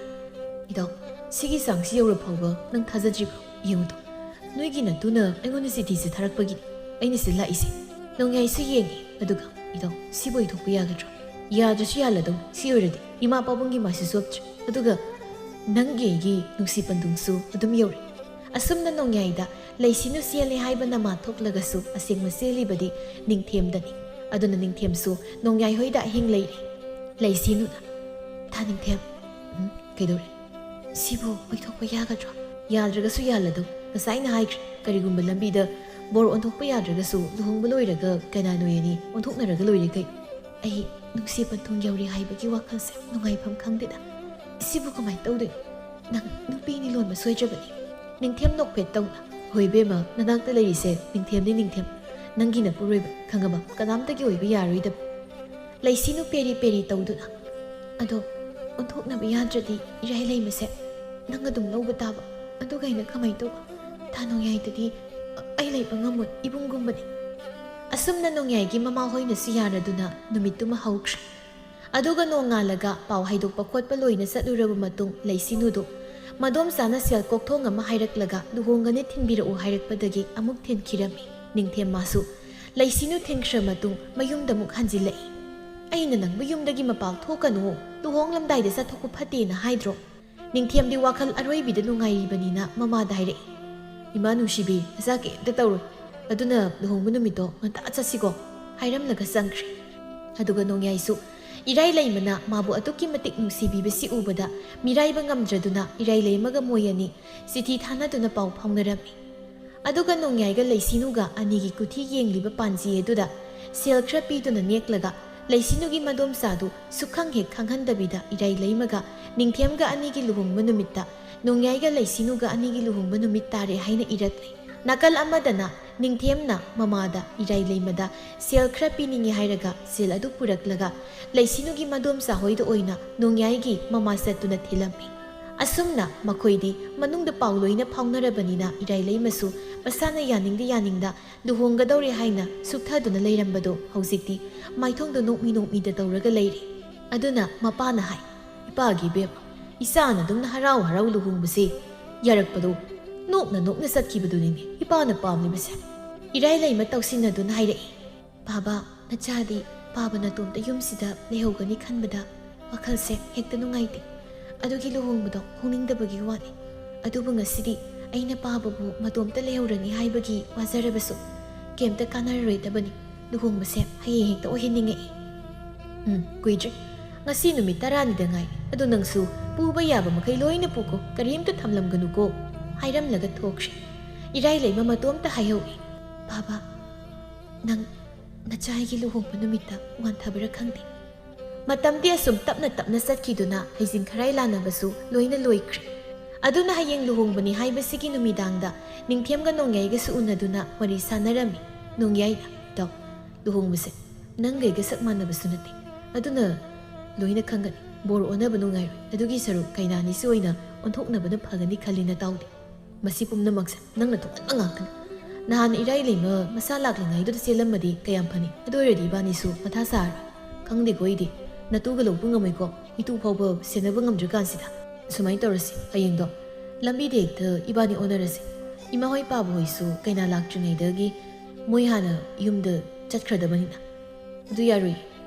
"ꯏꯗꯥꯎ, ꯁꯤꯒꯤ ꯆꯥꯡꯁꯤ ꯌꯧꯔ ꯐꯥꯎꯕ ꯅꯪ ꯊꯥꯖꯗ꯭ꯔꯤꯕ꯭ꯔꯣ? ꯌꯦꯡꯉꯨꯗꯣ, ꯅꯣꯏꯒꯤ ꯅꯇꯨꯅ ꯑꯩꯉꯣꯟꯗ ꯆꯤꯊꯤꯁꯦ ꯊꯥꯔꯛꯄꯒꯤꯅꯤ ꯑꯩꯅ ꯁꯤ ꯂꯥꯛꯏꯁꯦ꯫" ꯅꯣꯡꯌꯥꯏꯁꯨ ꯌꯦꯡꯉꯤ, ꯑꯗꯨꯒ, "ꯏꯗꯥꯎ, ꯁꯤꯕꯨ ꯑꯣꯏꯊꯣꯛꯄ ꯌꯥꯒꯗ꯭ꯔꯣ? ꯌꯥꯗ꯭ꯔꯁꯨ ꯌꯥꯜꯂꯗꯧ, ꯁꯤ ꯑꯣꯏꯔꯗꯤ ꯏꯃꯥ ꯄꯥꯕꯨꯡꯒꯤ ꯃꯥꯁꯤ ꯆꯣꯞꯇ꯭ꯔꯦ, ꯑꯗꯨꯒ ꯅꯪꯒꯤ ꯑꯩꯒꯤ ꯅꯨꯡꯁꯤ ꯄꯟꯊꯨꯡꯁꯨ ꯑꯗꯨꯝ ꯌꯧꯔꯦ꯫" ꯑꯁꯨꯝꯅ ꯅꯣꯡꯌꯥꯏꯗ ꯂꯩꯁꯤꯅꯨ ꯆꯦꯜꯂꯦ ꯍꯥꯏꯕ ꯅꯃꯥ ꯊꯣꯛꯂꯒꯁꯨ ꯑꯁꯦꯡꯕ ꯆꯦꯜꯂꯤꯕꯗꯤ ꯅꯤꯡꯊꯦꯝꯗꯅꯤ꯫ ꯑꯗꯨꯅ ꯅꯤꯡꯊꯦꯝꯁꯨ ꯅꯣꯡꯌꯥꯏ ꯍꯣꯏꯗ ꯑꯍꯤꯡ ꯂꯩꯔꯦ꯫ ꯂꯩꯁꯤꯅꯨꯅ, "ꯊꯥ ꯅꯤꯡꯊꯦꯝ, ꯎꯝ, ꯀꯩꯗꯧꯔꯦ? ꯁꯤꯕꯨ ꯑꯣꯏꯊꯣꯛꯄ ꯌꯥꯒꯗ꯭ꯔꯣ? ꯌꯥꯗ꯭ꯔꯒꯁꯨ ꯌꯥꯜꯂꯗꯧ꯫ ꯉꯁꯥꯏꯅ ꯍꯥꯏꯈ꯭ꯔꯦ, ꯀꯔꯤꯒꯨꯝꯕ ꯂꯝꯕꯤꯗ ꯕꯣꯔ ꯑꯣꯟꯊꯣꯛꯄ ꯌꯥꯗ꯭ꯔꯒꯁꯨ ꯂꯨꯍꯣꯡꯕ ꯂꯣꯏꯔꯒ ꯀꯅꯥ ꯅꯣꯏ ꯑꯅꯤ ꯑꯣꯟꯊꯣꯛꯅꯔꯒ ꯂꯣꯏꯔꯦ ꯀꯩ? ꯑꯩ ꯅꯨꯡꯁꯤ ꯄꯟꯊꯨꯡ ꯌꯧꯔꯦ ꯍꯥꯏꯕꯒꯤ ꯋꯥꯈꯜꯁꯦ ꯅꯨꯡꯉꯥꯏꯐꯝ ꯈꯪꯗꯦꯗ꯫ ꯁꯤꯕꯨ ꯀꯃꯥꯏꯅ ꯇꯧꯗꯣꯏꯅꯣ? ꯅꯪ ꯅꯨꯄꯤꯅꯤ ꯂꯣꯟꯕ ꯁꯣꯏꯗ꯭ꯔꯕꯅꯤ꯫" ꯅꯤꯡꯊꯦꯝ ꯅꯣꯛꯐꯦꯠ ꯇꯧꯅ, "ꯍꯣꯏ ꯏꯕꯦꯝꯃ, ꯅꯅꯥꯛꯇ ꯂꯩꯔꯤꯁꯦ ꯅꯤꯡꯊꯦꯝꯅꯤ ꯅꯤꯡꯊꯦꯝ꯫ ꯅꯪꯒꯤ ꯅꯄꯨꯔꯣꯏꯕ ꯈꯪꯉꯕ? ꯀꯅꯥꯝꯇꯒꯤ ꯑꯣꯏꯕ ꯌꯥꯔꯣꯏꯗꯕ꯫" ꯂꯩꯁꯤꯅꯨ ꯄꯦꯔꯤ ꯄꯦꯔꯤ ꯇꯧꯗꯨꯅ, "ꯑꯗꯣ ꯑꯣꯟꯊꯣꯛꯅꯕ ꯌꯥꯗ꯭ꯔꯗꯤ ꯏꯔꯥꯏ ꯂꯩꯃꯁꯦ ꯅꯪ ꯑꯗꯨꯝ ꯂꯧꯕ ꯇꯥꯕ꯫ ꯑꯗꯨꯒ ꯑꯩꯅ ꯀꯃꯥꯏꯅ ꯇꯧꯕ? ꯊꯥ ꯅꯣꯡꯌꯥꯏꯗꯗꯤ ꯑꯩ ꯂꯩꯕ ꯉꯝꯃꯣꯏ, ꯏꯕꯨꯡꯒꯨꯝꯕꯅꯤ꯫" ꯑꯁꯨꯝꯅ ꯅꯣꯡꯌꯥꯏꯒꯤ ꯃꯃꯥ ꯍꯣꯏꯅꯁꯨ ꯌꯥꯔꯗꯨꯅ ꯅꯨꯃꯤꯠꯇꯨꯃ ꯍꯧꯈ꯭ꯔꯦ꯫ ꯑꯗꯨꯒ ꯅꯣꯡꯉꯥꯜꯂꯒ ꯄꯥꯎ ꯍꯥꯏꯗꯣꯛꯄ ꯈꯣꯠꯄ ꯂꯣꯏꯅ ꯆꯠꯂꯨꯔꯕ ꯃꯇꯨꯡ ꯂꯩꯁꯤꯅꯨꯗꯨ ꯃꯗꯣꯝꯆꯥꯅ ꯁꯦꯜ ꯀꯣꯛꯊꯣꯡ ꯑꯃ ꯍꯥꯏꯔꯛꯂꯒ ꯂꯨꯍꯣꯡꯒꯅꯤ ꯊꯤꯟꯕꯤꯔꯛꯎ ꯍꯥꯏꯔꯛꯄꯗꯒꯤ ꯑꯃꯨꯛ ꯊꯤꯟꯈꯤꯔꯝꯃꯤ꯫ ꯅꯤꯡꯊꯦꯝ ꯃꯥꯁꯨ ꯂꯩꯁꯤꯅꯨ ꯊꯤꯟꯈ꯭ꯔ ꯃꯇꯨꯡ ꯃꯌꯨꯝꯗ ꯑꯃꯨꯛ ꯍꯟꯖꯤꯜꯂꯛꯏ꯫ "ꯑꯩꯅ ꯅꯪꯕꯨ ꯌꯨꯝꯗꯒꯤ ꯃꯄꯥꯟ ꯊꯣꯛꯀꯅꯨ, ꯂꯨꯍꯣꯡꯂꯝꯗꯥꯏꯗ ꯆꯠꯊꯣꯛꯄ ꯐꯠꯇꯦꯅ ꯍꯥꯏꯗ꯭ꯔꯣ?" ꯅꯤꯡꯊꯦꯝꯗꯤ ꯋꯥꯈꯜ ꯑꯔꯣꯏꯕꯤꯗ ꯅꯨꯡꯉꯥꯏꯔꯤꯕꯅꯤꯅ ꯃꯃꯥꯗ ꯍꯥꯏꯔꯛꯏ, "ꯏꯃꯥ ꯅꯨꯡꯁꯤꯕꯤ, ꯅꯆꯥ ꯀꯩꯝꯇ ꯇꯧꯔꯣꯏ꯫ ꯑꯗꯨꯅ ꯂꯨꯍꯣꯡꯕ ꯅꯨꯃꯤꯠꯇꯣ ꯉꯟꯇꯥ ꯆꯠꯁꯤꯀꯣ?" ꯍꯥꯏꯔꯝꯂꯒ ꯆꯪꯈ꯭ꯔꯦ꯫ ꯑꯗꯨꯒ ꯅꯣꯡꯌꯥꯏꯁꯨ ꯏꯔꯥꯏ ꯂꯩꯃꯅ ꯃꯥꯕꯨ ꯑꯗꯨꯛꯀꯤ ꯃꯇꯤꯛ ꯅꯨꯡꯁꯤꯕꯤꯕꯁꯤ ꯎꯕꯗ ꯃꯤꯔꯥꯏꯕ ꯉꯝꯗ꯭ꯔꯗꯨꯅ ꯏꯔꯥꯏ ꯂꯩꯃꯒ ꯃꯣꯏ ꯑꯅꯤ ꯆꯤꯊꯤ ꯊꯥꯅꯗꯨꯅ ꯄꯥꯎ ꯐꯥꯎꯅꯔꯝꯃꯤ꯫ ꯑꯗꯨꯒ ꯅꯣꯡꯌꯥꯏꯒ ꯂꯩꯁꯤꯅꯨꯒ ꯑꯅꯤꯒꯤ ꯀꯨꯊꯤ ꯌꯦꯡꯂꯤꯕ ꯄꯥꯟꯖꯤ ꯑꯗꯨꯗ ꯁꯦꯜ ꯈꯔ ꯄꯤꯗꯨꯅ ꯅꯦꯛꯂꯒ ꯂꯩꯁꯤꯅꯨꯒꯤ ꯃꯗꯣꯝꯆꯥꯗꯨ ꯁꯨꯛꯈꯪ ꯍꯦꯛ ꯈꯪꯍꯟꯗꯕꯤꯗ ꯏꯔꯥꯏ ꯂꯩꯃꯒ ꯅꯤꯡꯊꯦꯝꯒ ꯑꯅꯤꯒꯤ ꯂꯨꯍꯣꯡꯕ ꯅꯨꯃꯤꯠꯇ ꯅꯣꯡꯌꯥꯏꯒ ꯂꯩꯁꯤꯅꯨꯒ ꯑꯅꯤꯒꯤ ꯂꯨꯍꯣꯡꯕ ꯅꯨꯃꯤꯠ ꯇꯥꯔꯦ ꯍꯥꯏꯅ ꯏꯔꯛꯂꯦ꯫ ꯅꯥꯀꯜ ꯑꯃꯗꯅ ꯅꯤꯡꯊꯦꯝꯅ ꯃꯃꯥꯗ ꯏꯔꯥꯏ ꯂꯩꯃꯗ ꯁꯦꯜ ꯈꯔ ꯄꯤꯅꯤꯡꯉꯤ ꯍꯥꯏꯔꯒ ꯁꯦꯜ ꯑꯗꯨ ꯄꯨꯔꯛꯂꯒ ꯂꯩꯁꯤꯅꯨꯒꯤ ꯃꯗꯣꯝꯆꯥ ꯍꯣꯏꯗ ꯑꯣꯏꯅ ꯅꯣꯡꯌꯥꯏꯒꯤ ꯃꯃꯥ ꯆꯠꯇꯨꯅ ꯊꯤꯜꯂꯝꯃꯤ꯫ ꯑꯁꯨꯝꯅ ꯃꯈꯣꯏꯗꯤ ꯃꯅꯨꯡꯗ ꯄꯥꯎ ꯂꯣꯏꯅ ꯐꯥꯎꯅꯔꯕꯅꯤꯅ ꯏꯔꯥꯏ ꯂꯩꯃꯁꯨ ꯃꯁꯥꯅ ꯌꯥꯅꯤꯡꯗ ꯌꯥꯅꯤꯡꯗ ꯂꯨꯍꯣꯡꯒꯗꯧꯔꯦ ꯍꯥꯏꯅ ꯁꯨꯛꯊꯗꯨꯅ ꯂꯩꯔꯝꯕꯗꯣ ꯍꯧꯖꯤꯛꯇꯤ ꯃꯥꯏꯊꯣꯡꯗ ꯅꯣꯛꯃꯤ ꯅꯣꯛꯃꯤꯗ ꯇꯧꯔꯒ ꯂꯩꯔꯦ꯫ ꯑꯗꯨꯅ ꯃꯄꯥꯅ ꯍꯥꯏ, ꯄꯥꯒꯤ ꯏꯕꯦꯝꯃ, ꯏꯆꯥꯅ ꯑꯗꯨꯝꯅ ꯍꯔꯥꯎ ꯍꯔꯥꯎ ꯂꯨꯍꯣꯡꯕꯁꯦ ꯌꯥꯔꯛꯄꯗꯣ ꯅꯣꯛꯅ ꯅꯣꯛꯅ ꯆꯠꯈꯤꯕꯗꯨꯅꯤꯅꯦ ꯏꯄꯥꯅ ꯄꯥꯝꯂꯤꯕꯁꯦ꯫ ꯏꯔꯥꯏꯂꯩꯃ ꯇꯧꯁꯤꯟꯅꯗꯨꯅ ꯍꯥꯏꯔꯛꯏ, "ꯕꯥꯕꯥ, ꯅꯆꯥꯗꯤ ꯄꯥꯕ ꯅꯇꯣꯝꯇ ꯌꯨꯝꯁꯤꯗ ꯂꯩꯍꯧꯒꯅꯤ ꯈꯟꯕꯗ ꯋꯥꯈꯜꯁꯦ ꯍꯦꯛꯇ ꯅꯨꯡꯉꯥꯏꯇꯦ꯫ ꯑꯗꯨꯒꯤ ꯂꯨꯍꯣꯡꯕꯗꯣ ꯍꯣꯡꯅꯤꯡꯗꯕꯒꯤ ꯋꯥꯅꯤ꯫ ꯑꯗꯨꯕꯨ ꯉꯁꯤꯗꯤ ꯑꯩꯅ ꯄꯥꯕꯕꯨ ꯃꯇꯣꯝꯇ ꯂꯩꯍꯧꯔꯅꯤ ꯍꯥꯏꯕꯒꯤ ꯋꯥꯖꯔꯕꯁꯨ ꯀꯩꯝꯇ ꯀꯥꯟꯅꯔꯔꯣꯏꯗꯕꯅꯤ꯫ ꯂꯨꯍꯣꯡꯕꯁꯦ ꯍꯌꯦꯡ ꯍꯦꯛꯇ ꯑꯣꯏꯍꯟꯅꯤꯡꯉꯛꯏ꯫ ꯎꯝ, ꯀꯨꯏꯗ꯭ꯔꯦ꯫ ꯉꯁꯤ ꯅꯨꯃꯤꯠ ꯇꯔꯥꯅꯤꯗ ꯉꯥꯏꯔꯦ꯫ ꯑꯗꯨ ꯅꯪꯁꯨ ꯄꯨꯕ ꯌꯥꯕ ꯃꯈꯩ ꯂꯣꯏꯅ ꯄꯨꯀꯣ, ꯀꯔꯤꯝꯇ ꯊꯝꯂꯝꯒꯅꯨꯀꯣ," ꯍꯥꯏꯔꯝꯂꯒ ꯊꯣꯛꯈ꯭ꯔꯦ꯫ ꯏꯔꯥꯏꯂꯩꯃ ꯃꯇꯣꯝꯇ ꯍꯥꯏꯍꯧꯏ, "ꯕꯥꯕꯥ, ꯅꯪ ꯅꯆꯥꯒꯤ ꯂꯨꯍꯣꯡꯕ ꯅꯨꯃꯤꯠꯇ ꯋꯥꯟꯊꯕ꯭ꯔꯥ ꯈꯪꯗꯦ꯫" ꯃꯇꯝꯗꯤ ꯑꯁꯨꯝ ꯇꯞꯅ ꯇꯞꯅ ꯆꯠꯈꯤꯗꯨꯅ ꯍꯩꯖꯤꯡ ꯈꯔꯥꯏ ꯂꯥꯟꯅꯕꯁꯨ ꯂꯣꯏꯅ ꯂꯣꯏꯈ꯭ꯔꯦ꯫ ꯑꯗꯨꯅ ꯍꯌꯦꯡ ꯂꯨꯍꯣꯡꯕꯅꯤ ꯍꯥꯏꯕꯁꯤꯒꯤ ꯅꯨꯃꯤꯗꯥꯡꯗ ꯅꯤꯡꯊꯦꯝꯒ ꯅꯣꯡꯌꯥꯏꯒꯁꯨ ꯎꯅꯗꯨꯅ ꯋꯥꯔꯤ ꯁꯥꯟꯅꯔꯝꯃꯤ꯫ ꯅꯣꯡꯌꯥꯏꯅ, "ꯏꯇꯥꯎ, ꯂꯨꯍꯣꯡꯕꯁꯦ ꯅꯪꯒ ꯑꯩꯒ ꯁꯛ ꯃꯥꯟꯅꯕꯁꯨ ꯅꯠꯇꯦ꯫ ꯑꯗꯨꯅ ꯂꯣꯏꯅ ꯈꯪꯒꯅꯤ꯫ ꯕꯣꯔ ꯑꯣꯟꯅꯕ ꯅꯨꯡꯉꯥꯏꯔꯣꯏ꯫ ꯑꯗꯨꯒꯤ ꯁꯔꯨꯛ ꯀꯩꯅꯥꯅꯤꯁꯤ ꯑꯣꯏꯅ ꯑꯣꯟꯊꯣꯛꯅꯕꯅ ꯐꯒꯅꯤ ꯈꯜꯂꯤ ꯅꯇꯥꯎꯗꯤ꯫ ꯃꯁꯤ ꯄꯨꯝꯅꯃꯛꯁꯦ ꯅꯪꯅ ꯊꯣꯛꯍꯟꯕ ꯉꯥꯛꯇꯅꯤ꯫ ꯅꯍꯥꯟ ꯏꯔꯥꯏꯂꯩꯃ ꯃꯁꯥ ꯂꯥꯛꯂꯤꯉꯩꯗꯨꯗ ꯆꯦꯜꯂꯝꯃꯗꯤ ꯀꯌꯥꯝ ꯐꯅꯤ꯫ ꯑꯗꯨ ꯑꯣꯏꯔꯗꯤ ꯏꯕꯥꯅꯤꯁꯨ ꯃꯊꯥ ꯁꯥꯔꯣꯏ꯫ ꯈꯪꯗꯦꯀꯣ ꯑꯩꯗꯤ꯫ ꯅꯇꯨꯒ ꯂꯧꯕ ꯉꯝꯃꯣꯏꯀꯣ꯫ ꯏꯇꯨ ꯐꯥꯎꯕ ꯁꯦꯟꯅꯕ ꯉꯝꯗ꯭ꯔꯀꯥꯟꯁꯤꯗ꯫ ꯁꯨꯃꯥꯏꯅ ꯇꯧꯔꯁꯤ, ꯍꯌꯦꯡꯗꯣ ꯂꯝꯕꯤꯗ ꯍꯦꯛꯇ ꯏꯕꯥꯅꯤ ꯑꯣꯟꯅꯔꯁꯤ꯫ ꯏꯃꯥ ꯍꯣꯏ ꯄꯥꯕ ꯍꯣꯏꯁꯨ ꯀꯩꯅꯥ ꯂꯥꯛꯇ꯭ꯔꯤꯉꯩꯗꯒꯤ ꯃꯣꯏ ꯍꯥꯟꯅ ꯌꯨꯝꯗ ꯆꯠꯈ꯭ꯔꯗꯕꯅꯤꯅ꯫ ꯑꯗꯨ ꯌꯥꯔꯣꯏ꯫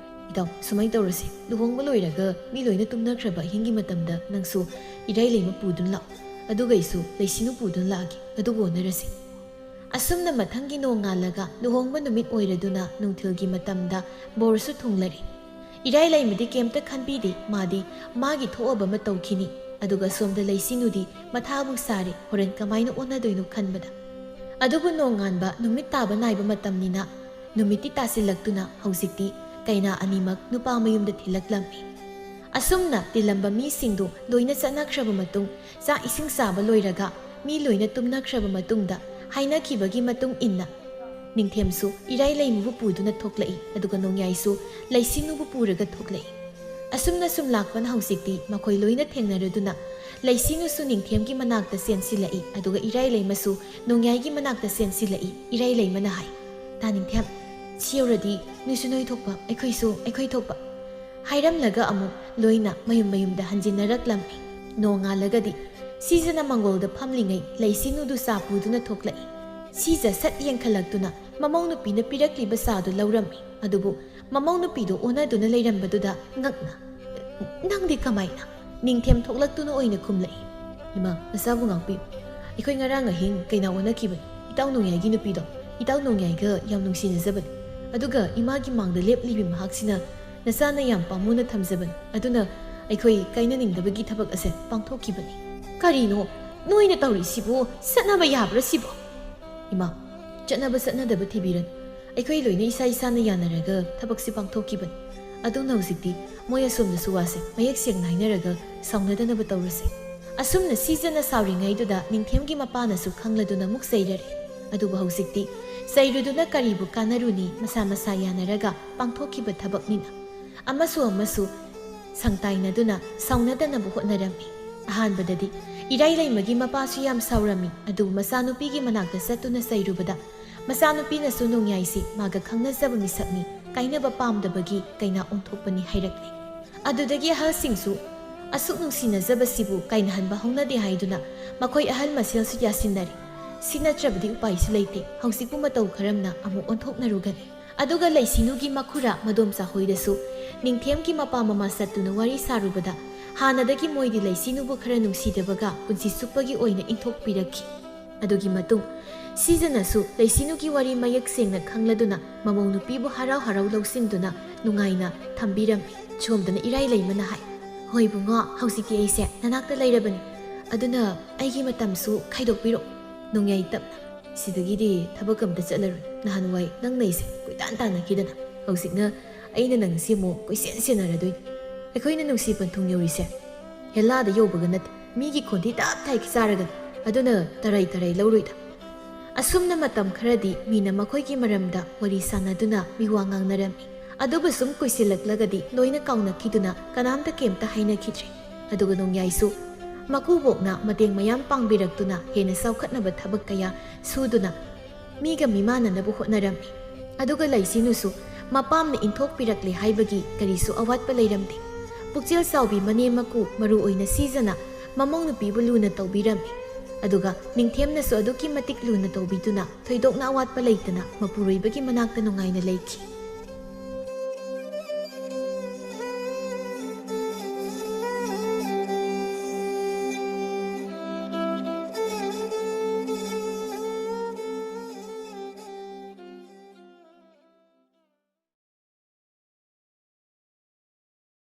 ꯏꯇꯥꯎ, ꯁꯨꯃꯥꯏꯅ ꯇꯧꯔꯁꯤ, ꯂꯨꯍꯣꯡꯕ ꯂꯣꯏꯔꯒ ꯃꯤ ꯂꯣꯏꯅ ꯇꯨꯝꯅꯈ꯭ꯔꯕ ꯑꯍꯤꯡꯒꯤ ꯃꯇꯝꯗ ꯅꯪꯁꯨ ꯏꯔꯥꯏꯂꯩꯃ ꯄꯨꯗꯨꯅ ꯂꯥꯛꯑꯣ, ꯑꯗꯨꯒ ꯑꯩꯁꯨ ꯂꯩꯁꯤꯅꯨ ꯄꯨꯗꯨꯅ ꯂꯥꯛꯑꯒꯦ, ꯑꯗꯨꯒ ꯑꯣꯟꯅꯔꯁꯤ꯫ ꯑꯁꯨꯝꯅ ꯃꯊꯪꯒꯤ ꯅꯣꯡꯉꯥꯜꯂꯒ ꯂꯨꯍꯣꯡꯕ ꯅꯨꯃꯤꯠ ꯑꯣꯏꯔꯗꯨꯅ ꯅꯨꯡꯊꯤꯜꯒꯤ ꯃꯇꯝꯗ ꯕꯣꯔꯁꯨ ꯊꯨꯡꯂꯔꯦ꯫ ꯏꯔꯥꯏꯂꯩꯃꯗꯤ ꯀꯩꯝꯇ ꯈꯟꯕꯤꯗꯦ, ꯃꯥꯗꯤ ꯃꯥꯒꯤ ꯊꯣꯛꯑꯕ ꯑꯃ ꯇꯧꯈꯤꯅꯤ꯫ ꯑꯗꯨꯒ ꯁꯣꯝꯗ ꯂꯩꯁꯤꯅꯨꯗꯤ ꯃꯊꯥ ꯑꯃꯨꯛ ꯁꯥꯔꯦ, ꯍꯣꯔꯦꯟ ꯀꯃꯥꯏꯅ ꯑꯣꯟꯅꯗꯣꯏꯅꯣ ꯈꯟꯕꯗ꯫ ꯑꯗꯨꯕꯨ ꯅꯣꯡꯉꯥꯟꯕ ꯅꯨꯃꯤꯠ ꯇꯥꯕ ꯅꯥꯏꯕ ꯃꯇꯝꯅꯤꯅ ꯅꯨꯃꯤꯠꯇꯤ ꯇꯥꯁꯤꯜꯂꯛꯇꯨꯅ ꯍꯧꯖꯤꯛꯇꯤ ꯀꯩꯅꯥ ꯑꯅꯤꯃꯛ ꯅꯨꯄꯥ ꯃꯌꯨꯝꯗ ꯊꯤꯜꯂꯛꯂꯝꯃꯤ꯫ ꯑꯁꯨꯝꯅ ꯇꯤꯜꯂꯝꯕ ꯃꯤꯁꯤꯡꯗꯨ ꯂꯣꯏꯅ ꯆꯠꯅꯈ꯭ꯔꯕ ꯃꯇꯨꯡ, ꯆꯥꯛ ꯏꯁꯤꯡ ꯆꯥꯕ ꯂꯣꯏꯔꯒ ꯃꯤ ꯂꯣꯏꯅ ꯇꯨꯝꯅꯈ꯭ꯔꯕ ꯃꯇꯨꯡꯗ, ꯍꯥꯏꯅꯈꯤꯕꯒꯤ ꯃꯇꯨꯡ ꯏꯟꯅ ꯅꯤꯡꯊꯦꯝꯁꯨ ꯏꯔꯥꯏꯂꯩꯃꯕꯨ ꯄꯨꯗꯨꯅ ꯊꯣꯛꯂꯛꯏ, ꯑꯗꯨꯒ ꯅꯣꯡꯌꯥꯏꯁꯨ ꯂꯩꯁꯤꯅꯨꯕꯨ ꯄꯨꯔꯒ ꯊꯣꯛꯂꯛꯏ꯫ ꯑꯁꯨꯝꯅ ꯁꯨꯝ ꯂꯥꯛꯄꯅ ꯍꯧꯖꯤꯛꯇꯤ ꯃꯈꯣꯏ ꯂꯣꯏꯅ ꯊꯦꯡꯅꯔꯗꯨꯅ ꯂꯩꯁꯤꯅꯨꯁꯨ ꯅꯤꯡꯊꯦꯝꯒꯤ ꯃꯅꯥꯛꯇ ꯆꯦꯟꯁꯤꯜꯂꯛꯏ, ꯑꯗꯨꯒ ꯏꯔꯥꯏꯂꯩꯃꯁꯨ ꯅꯣꯡꯌꯥꯏꯒꯤ ꯃꯅꯥꯛꯇ ꯆꯦꯟꯁꯤꯜꯂꯛꯏ꯫ ꯏꯔꯥꯏꯂꯩꯃꯅ ꯍꯥꯏ, "ꯇꯥ ꯅꯤꯡꯊꯦꯝ, ꯁꯤ ꯌꯧꯔꯗꯤ ꯅꯣꯏꯁꯨ ꯅꯣꯏ ꯊꯣꯛꯄ, ꯑꯩꯈꯣꯏꯁꯨ ꯑꯩꯈꯣꯏ ꯊꯣꯛꯄ" ꯍꯥꯏꯔꯝꯂꯒ ꯑꯃꯨꯛ ꯂꯣꯏꯅ ꯃꯌꯨꯝ ꯃꯌꯨꯝꯗ ꯍꯟꯖꯤꯟꯅꯔꯛꯂꯝꯃꯤ꯫ ꯅꯣꯡꯉꯥꯜꯂꯒꯗꯤ ꯁꯤꯖꯅ ꯃꯪꯒꯣꯜꯗ ꯐꯝꯂꯤꯉꯩ ꯂꯩꯁꯤꯅꯨꯗꯨ ꯆꯥ ꯄꯨꯗꯨꯅ ꯊꯣꯛꯂꯛꯏ꯫ ꯁꯤꯖ ꯁꯠ ꯌꯦꯡꯈꯠꯂꯛꯇꯨꯅ ꯃꯃꯧ ꯅꯨꯄꯤꯅ ꯄꯤꯔꯛꯂꯤꯕ ꯆꯥꯗꯨ ꯂꯧꯔꯝꯃꯤ꯫ ꯑꯗꯨꯕꯨ ꯃꯃꯧ ꯅꯨꯄꯤꯗꯨ ꯑꯣꯟꯅꯗꯨꯅ ꯂꯩꯔꯝꯕꯗꯨꯗ ꯉꯛꯅ, "ꯅꯪꯗꯤ ꯀꯃꯥꯏꯅ?" ꯅꯤꯡꯊꯦꯝ ꯊꯣꯛꯂꯛꯇꯨꯅ ꯑꯣꯏꯅ ꯈꯨꯝꯂꯛꯏ꯫ "ꯏꯃꯥ, ꯅꯆꯥꯕꯨ ꯉꯥꯛꯄꯤꯌꯨ꯫ ꯑꯩꯈꯣꯏ ꯉꯔꯥꯡ ꯑꯍꯤꯡ ꯀꯩꯅꯥ ꯑꯣꯟꯅꯈꯤꯕꯅꯤ꯫ ꯏꯇꯥꯎ ꯅꯣꯡꯌꯥꯏꯒꯤ ꯅꯨꯄꯤꯗꯣ, ꯏꯇꯥꯎ ꯅꯣꯡꯌꯥꯏꯒ ꯌꯥꯝ ꯅꯨꯡꯁꯤꯅꯖꯕꯅꯤ꯫ ꯑꯗꯨꯒ ꯏꯃꯥꯒꯤ ꯃꯥꯡꯗ ꯂꯦꯞꯂꯤꯕꯤ ꯃꯍꯥꯛꯁꯤꯅ ꯅꯆꯥꯅ ꯌꯥꯝ ꯄꯥꯝꯃꯨꯅ ꯊꯝꯖꯕꯅꯤ꯫ ꯑꯗꯨꯅ ꯑꯩꯈꯣꯏ ꯀꯥꯏꯅꯅꯤꯡꯗꯕꯒꯤ ꯊꯕꯛ ꯑꯁꯦ ꯄꯥꯡꯊꯣꯛꯈꯤꯕꯅꯤ꯫" "ꯀꯔꯤꯅꯣ ꯅꯣꯏꯅ ꯇꯧꯔꯤꯁꯤꯕꯨ? ꯆꯠꯅꯕ ꯌꯥꯕ꯭ꯔꯥ ꯁꯤꯕꯣ?" "ꯏꯃꯥ, ꯆꯠꯅꯕ ꯆꯠꯅꯗꯕ ꯊꯤꯕꯤꯔꯅꯨ꯫ ꯑꯩꯈꯣꯏ ꯂꯣꯏꯅ ꯏꯁꯥ ꯏꯁꯥꯅ ꯌꯥꯅꯔꯒ ꯊꯕꯛꯁꯤ ꯄꯥꯡꯊꯣꯛꯈꯤꯕꯅꯤ꯫ ꯑꯗꯨꯅ ꯍꯧꯖꯤꯛꯇꯤ ꯃꯣꯏ ꯑꯁꯣꯝꯗꯁꯨ ꯋꯥꯁꯦ ꯃꯌꯦꯛ ꯁꯦꯡꯅ ꯍꯥꯏꯅꯔꯒ ꯁꯥꯎꯅꯗꯅꯕ ꯇꯧꯔꯁꯦ꯫" ꯑꯁꯨꯝꯅ ꯁꯤꯖꯅ ꯁꯥꯎꯔꯤꯉꯩꯗꯨꯗ ꯅꯤꯡꯊꯦꯝꯒꯤ ꯃꯄꯥꯅꯁꯨ ꯈꯪꯂꯗꯨꯅ ꯑꯃꯨꯛ ꯆꯩꯔꯔꯦ꯫ ꯑꯗꯨꯕꯨ ꯍꯧꯖꯤꯛꯇꯤ ꯆꯩꯔꯨꯗꯨꯅ ꯀꯔꯤꯕꯨ ꯀꯥꯟꯅꯔꯨꯅꯤ, ꯃꯁꯥ ꯃꯁꯥ ꯌꯥꯅꯔꯒ ꯄꯥꯡꯊꯣꯛꯈꯤꯕ ꯊꯕꯛꯅꯤꯅ꯫ ꯑꯃꯁꯨ ꯑꯃꯁꯨ ꯁꯪꯇꯥꯏꯅꯗꯨꯅ ꯁꯥꯎꯅꯗꯅꯕ ꯍꯣꯠꯅꯔꯝꯃꯤ꯫ ꯑꯍꯥꯟꯕꯗꯗꯤ ꯏꯔꯥꯏ ꯂꯩꯃꯒꯤ ꯃꯄꯥꯁꯨ ꯌꯥꯝ ꯁꯥꯎꯔꯝꯃꯤ, ꯑꯗꯨꯕꯨ ꯃꯆꯥꯅꯨꯄꯤꯒꯤ ꯃꯅꯥꯛꯇ ꯆꯠꯇꯨꯅ ꯆꯩꯔꯨꯕꯗ ꯃꯆꯥꯅꯨꯄꯤꯅꯁꯨ ꯅꯣꯡꯌꯥꯏꯁꯤ ꯃꯥꯒ ꯈꯪꯅꯖꯕ ꯃꯤꯁꯛꯅꯤ, ꯀꯥꯏꯅꯕ ꯄꯥꯝꯗꯕꯒꯤ ꯀꯩꯅꯥ ꯑꯣꯟꯊꯣꯛꯄꯅꯤ ꯍꯥꯏꯔꯛꯂꯤ꯫ ꯑꯗꯨꯗꯒꯤ ꯑꯍꯜꯁꯤꯡꯁꯨ ꯑꯁꯨꯛ ꯅꯨꯡꯁꯤꯅꯖꯕꯁꯤꯕꯨ ꯀꯥꯏꯅꯍꯟꯕ ꯍꯧꯅꯗꯦ ꯍꯥꯏꯗꯨꯅ ꯃꯈꯣꯏ ꯑꯍꯜ ꯃꯁꯦꯜꯁꯨ ꯌꯥꯁꯤꯟꯅꯔꯦ꯫ ꯁꯤ ꯅꯠꯇ꯭ꯔꯕꯗꯤ ꯎꯄꯥꯏꯁꯨ ꯂꯩꯇꯦ꯫ ꯍꯧꯖꯤꯛꯄꯨ ꯃꯇꯧ ꯈꯔꯝꯅ ꯑꯃꯨꯛ ꯑꯣꯟꯊꯣꯛꯅꯔꯨꯒꯅꯤ꯫ ꯑꯗꯨꯒ ꯂꯩꯁꯤꯅꯨꯒꯤ ꯃꯈꯨꯔꯥ ꯃꯗꯣꯝꯆꯥ ꯍꯣꯏꯗꯁꯨ ꯅꯤꯡꯊꯦꯝꯒꯤ ꯃꯄꯥ ꯃꯃꯥ ꯆꯠꯇꯨꯅ ꯋꯥꯔꯤ ꯁꯥꯔꯨꯕꯗ ꯍꯥꯟꯅꯗꯒꯤ ꯃꯣꯏꯗꯤ ꯂꯩꯁꯤꯅꯨꯕꯨ ꯈꯔ ꯅꯨꯡꯁꯤꯗꯕꯒ ꯄꯨꯟꯁꯤ ꯆꯨꯞꯄꯒꯤ ꯑꯣꯏꯅ ꯏꯟꯊꯣꯛꯄꯤꯔꯛꯈꯤ꯫ ꯑꯗꯨꯒꯤ ꯃꯇꯨꯡ ꯁꯤꯖꯅꯁꯨ ꯂꯩꯁꯤꯅꯨꯒꯤ ꯋꯥꯔꯤ ꯃꯌꯦꯛ ꯁꯦꯡꯅ ꯈꯪꯂꯗꯨꯅ ꯃꯃꯧ ꯅꯨꯄꯤꯕꯨ ꯍꯔꯥꯎ ꯍꯔꯥꯎ ꯂꯧꯁꯤꯟꯗꯨꯅ ꯅꯨꯡꯉꯥꯏꯅ ꯊꯝꯕꯤꯔꯝꯃꯤ꯫ ꯁꯣꯝꯗꯅ ꯏꯔꯥꯏ ꯂꯩꯃꯅ ꯍꯥꯏ, "ꯍꯣꯏ ꯏꯕꯨꯡꯉꯣ, ꯍꯧꯖꯤꯛꯇꯤ ꯑꯩꯁꯦ ꯅꯅꯥꯛꯇ ꯂꯩꯔꯕꯅꯤ꯫ ꯑꯗꯨꯅ ꯑꯩꯒꯤ ꯃꯇꯝꯁꯨ ꯈꯥꯏꯗꯣꯛꯄꯤꯔꯣ꯫ ꯅꯣꯡꯌꯥꯏ ꯇꯞꯅ ꯁꯤꯗꯒꯤꯗꯤ ꯊꯕꯛ ꯑꯝꯇ ꯆꯠꯂꯔꯣꯏ꯫ ꯅꯍꯥꯟꯋꯥꯏ ꯅꯪꯅ ꯑꯩꯁꯦ ꯀꯣꯏꯇꯥꯟ ꯇꯥꯟꯅꯈꯤꯗꯅ, ꯍꯧꯖꯤꯛꯅ ꯑꯩꯅ ꯅꯪꯁꯦ ꯑꯃꯨꯛ ꯀꯣꯏꯁꯦꯟ ꯁꯦꯟꯅꯔꯗꯣꯏꯅꯤ꯫ ꯑꯩꯈꯣꯏꯅ ꯅꯨꯡꯁꯤ ꯄꯟꯊꯨꯡ ꯌꯧꯔꯤꯁꯦ ꯍꯦꯜꯂꯥꯗ ꯌꯧꯕꯒ ꯅꯠꯇꯦ, ꯃꯤꯒꯤ ꯈꯣꯟꯊꯤ ꯇꯞ ꯇꯥꯏ ꯆꯥꯔꯒꯅꯤ꯫ ꯑꯗꯨꯅ ꯇꯔꯥꯏ ꯇꯔꯥꯏ ꯂꯧꯔꯣꯏꯗ꯫" ꯑꯁꯨꯝꯅ ꯃꯇꯝ ꯈꯔꯗꯤ ꯃꯤꯅ ꯃꯈꯣꯏꯒꯤ ꯃꯔꯝꯗ ꯋꯥꯔꯤ ꯁꯥꯟꯅꯗꯨꯅ ꯃꯤꯋꯥ ꯉꯥꯡꯅꯔꯝꯃꯤ꯫ ꯑꯗꯨꯕꯨ ꯁꯨꯝ ꯀꯨꯏꯁꯤꯜꯂꯛꯂꯒꯗꯤ ꯂꯣꯏꯅ ꯀꯥꯎꯅꯈꯤꯗꯨꯅ ꯀꯅꯥꯝꯇ ꯀꯩꯝꯇ ꯍꯥꯏꯅꯈꯤꯗ꯭ꯔꯦ꯫ ꯑꯗꯨꯒ ꯅꯣꯡꯌꯥꯏꯁꯨ ꯃꯀꯨꯕꯣꯛꯅ ꯃꯇꯦꯡ ꯃꯌꯥꯝ ꯄꯥꯡꯕꯤꯔꯛꯇꯨꯅ ꯍꯦꯟꯅ ꯆꯥꯎꯈꯠꯅꯕ ꯊꯕꯛ ꯀꯌꯥ ꯁꯨꯗꯨꯅ ꯃꯤꯒ ꯃꯤꯃꯥꯟꯅꯅꯕ ꯍꯣꯠꯅꯔꯝꯃꯤ꯫ ꯑꯗꯨꯒ ꯂꯩꯁꯤꯅꯨꯁꯨ ꯃꯄꯥꯝꯅ ꯏꯟꯊꯣꯛꯄꯤꯔꯛꯂꯦ ꯍꯥꯏꯕꯒꯤ ꯀꯔꯤꯁꯨ ꯑꯋꯥꯠꯄ ꯂꯩꯔꯝꯗꯦ꯫ ꯄꯨꯛꯆꯦꯜ ꯆꯥꯎꯕꯤ ꯃꯅꯦꯝ ꯃꯀꯨ ꯃꯔꯨ ꯑꯣꯏꯅ ꯁꯤꯖꯅ ꯃꯃꯧ ꯅꯨꯄꯤꯕꯨ ꯂꯨꯅ ꯇꯧꯕꯤꯔꯝꯃꯤ꯫ ꯑꯗꯨꯒ ꯅꯤꯡꯊꯦꯝꯅꯁꯨ ꯑꯗꯨꯛꯀꯤ ꯃꯇꯤꯛ ꯂꯨꯅ ꯇꯧꯕꯤꯗꯨꯅ ꯊꯣꯏꯗꯣꯛꯅ ꯑꯋꯥꯠꯄ ꯂꯩꯇꯅ ꯃꯄꯨꯔꯣꯏꯕꯒꯤ ꯃꯅꯥꯛꯇ ꯅꯨꯡꯉꯥꯏꯅ ꯂꯩꯈꯤ꯫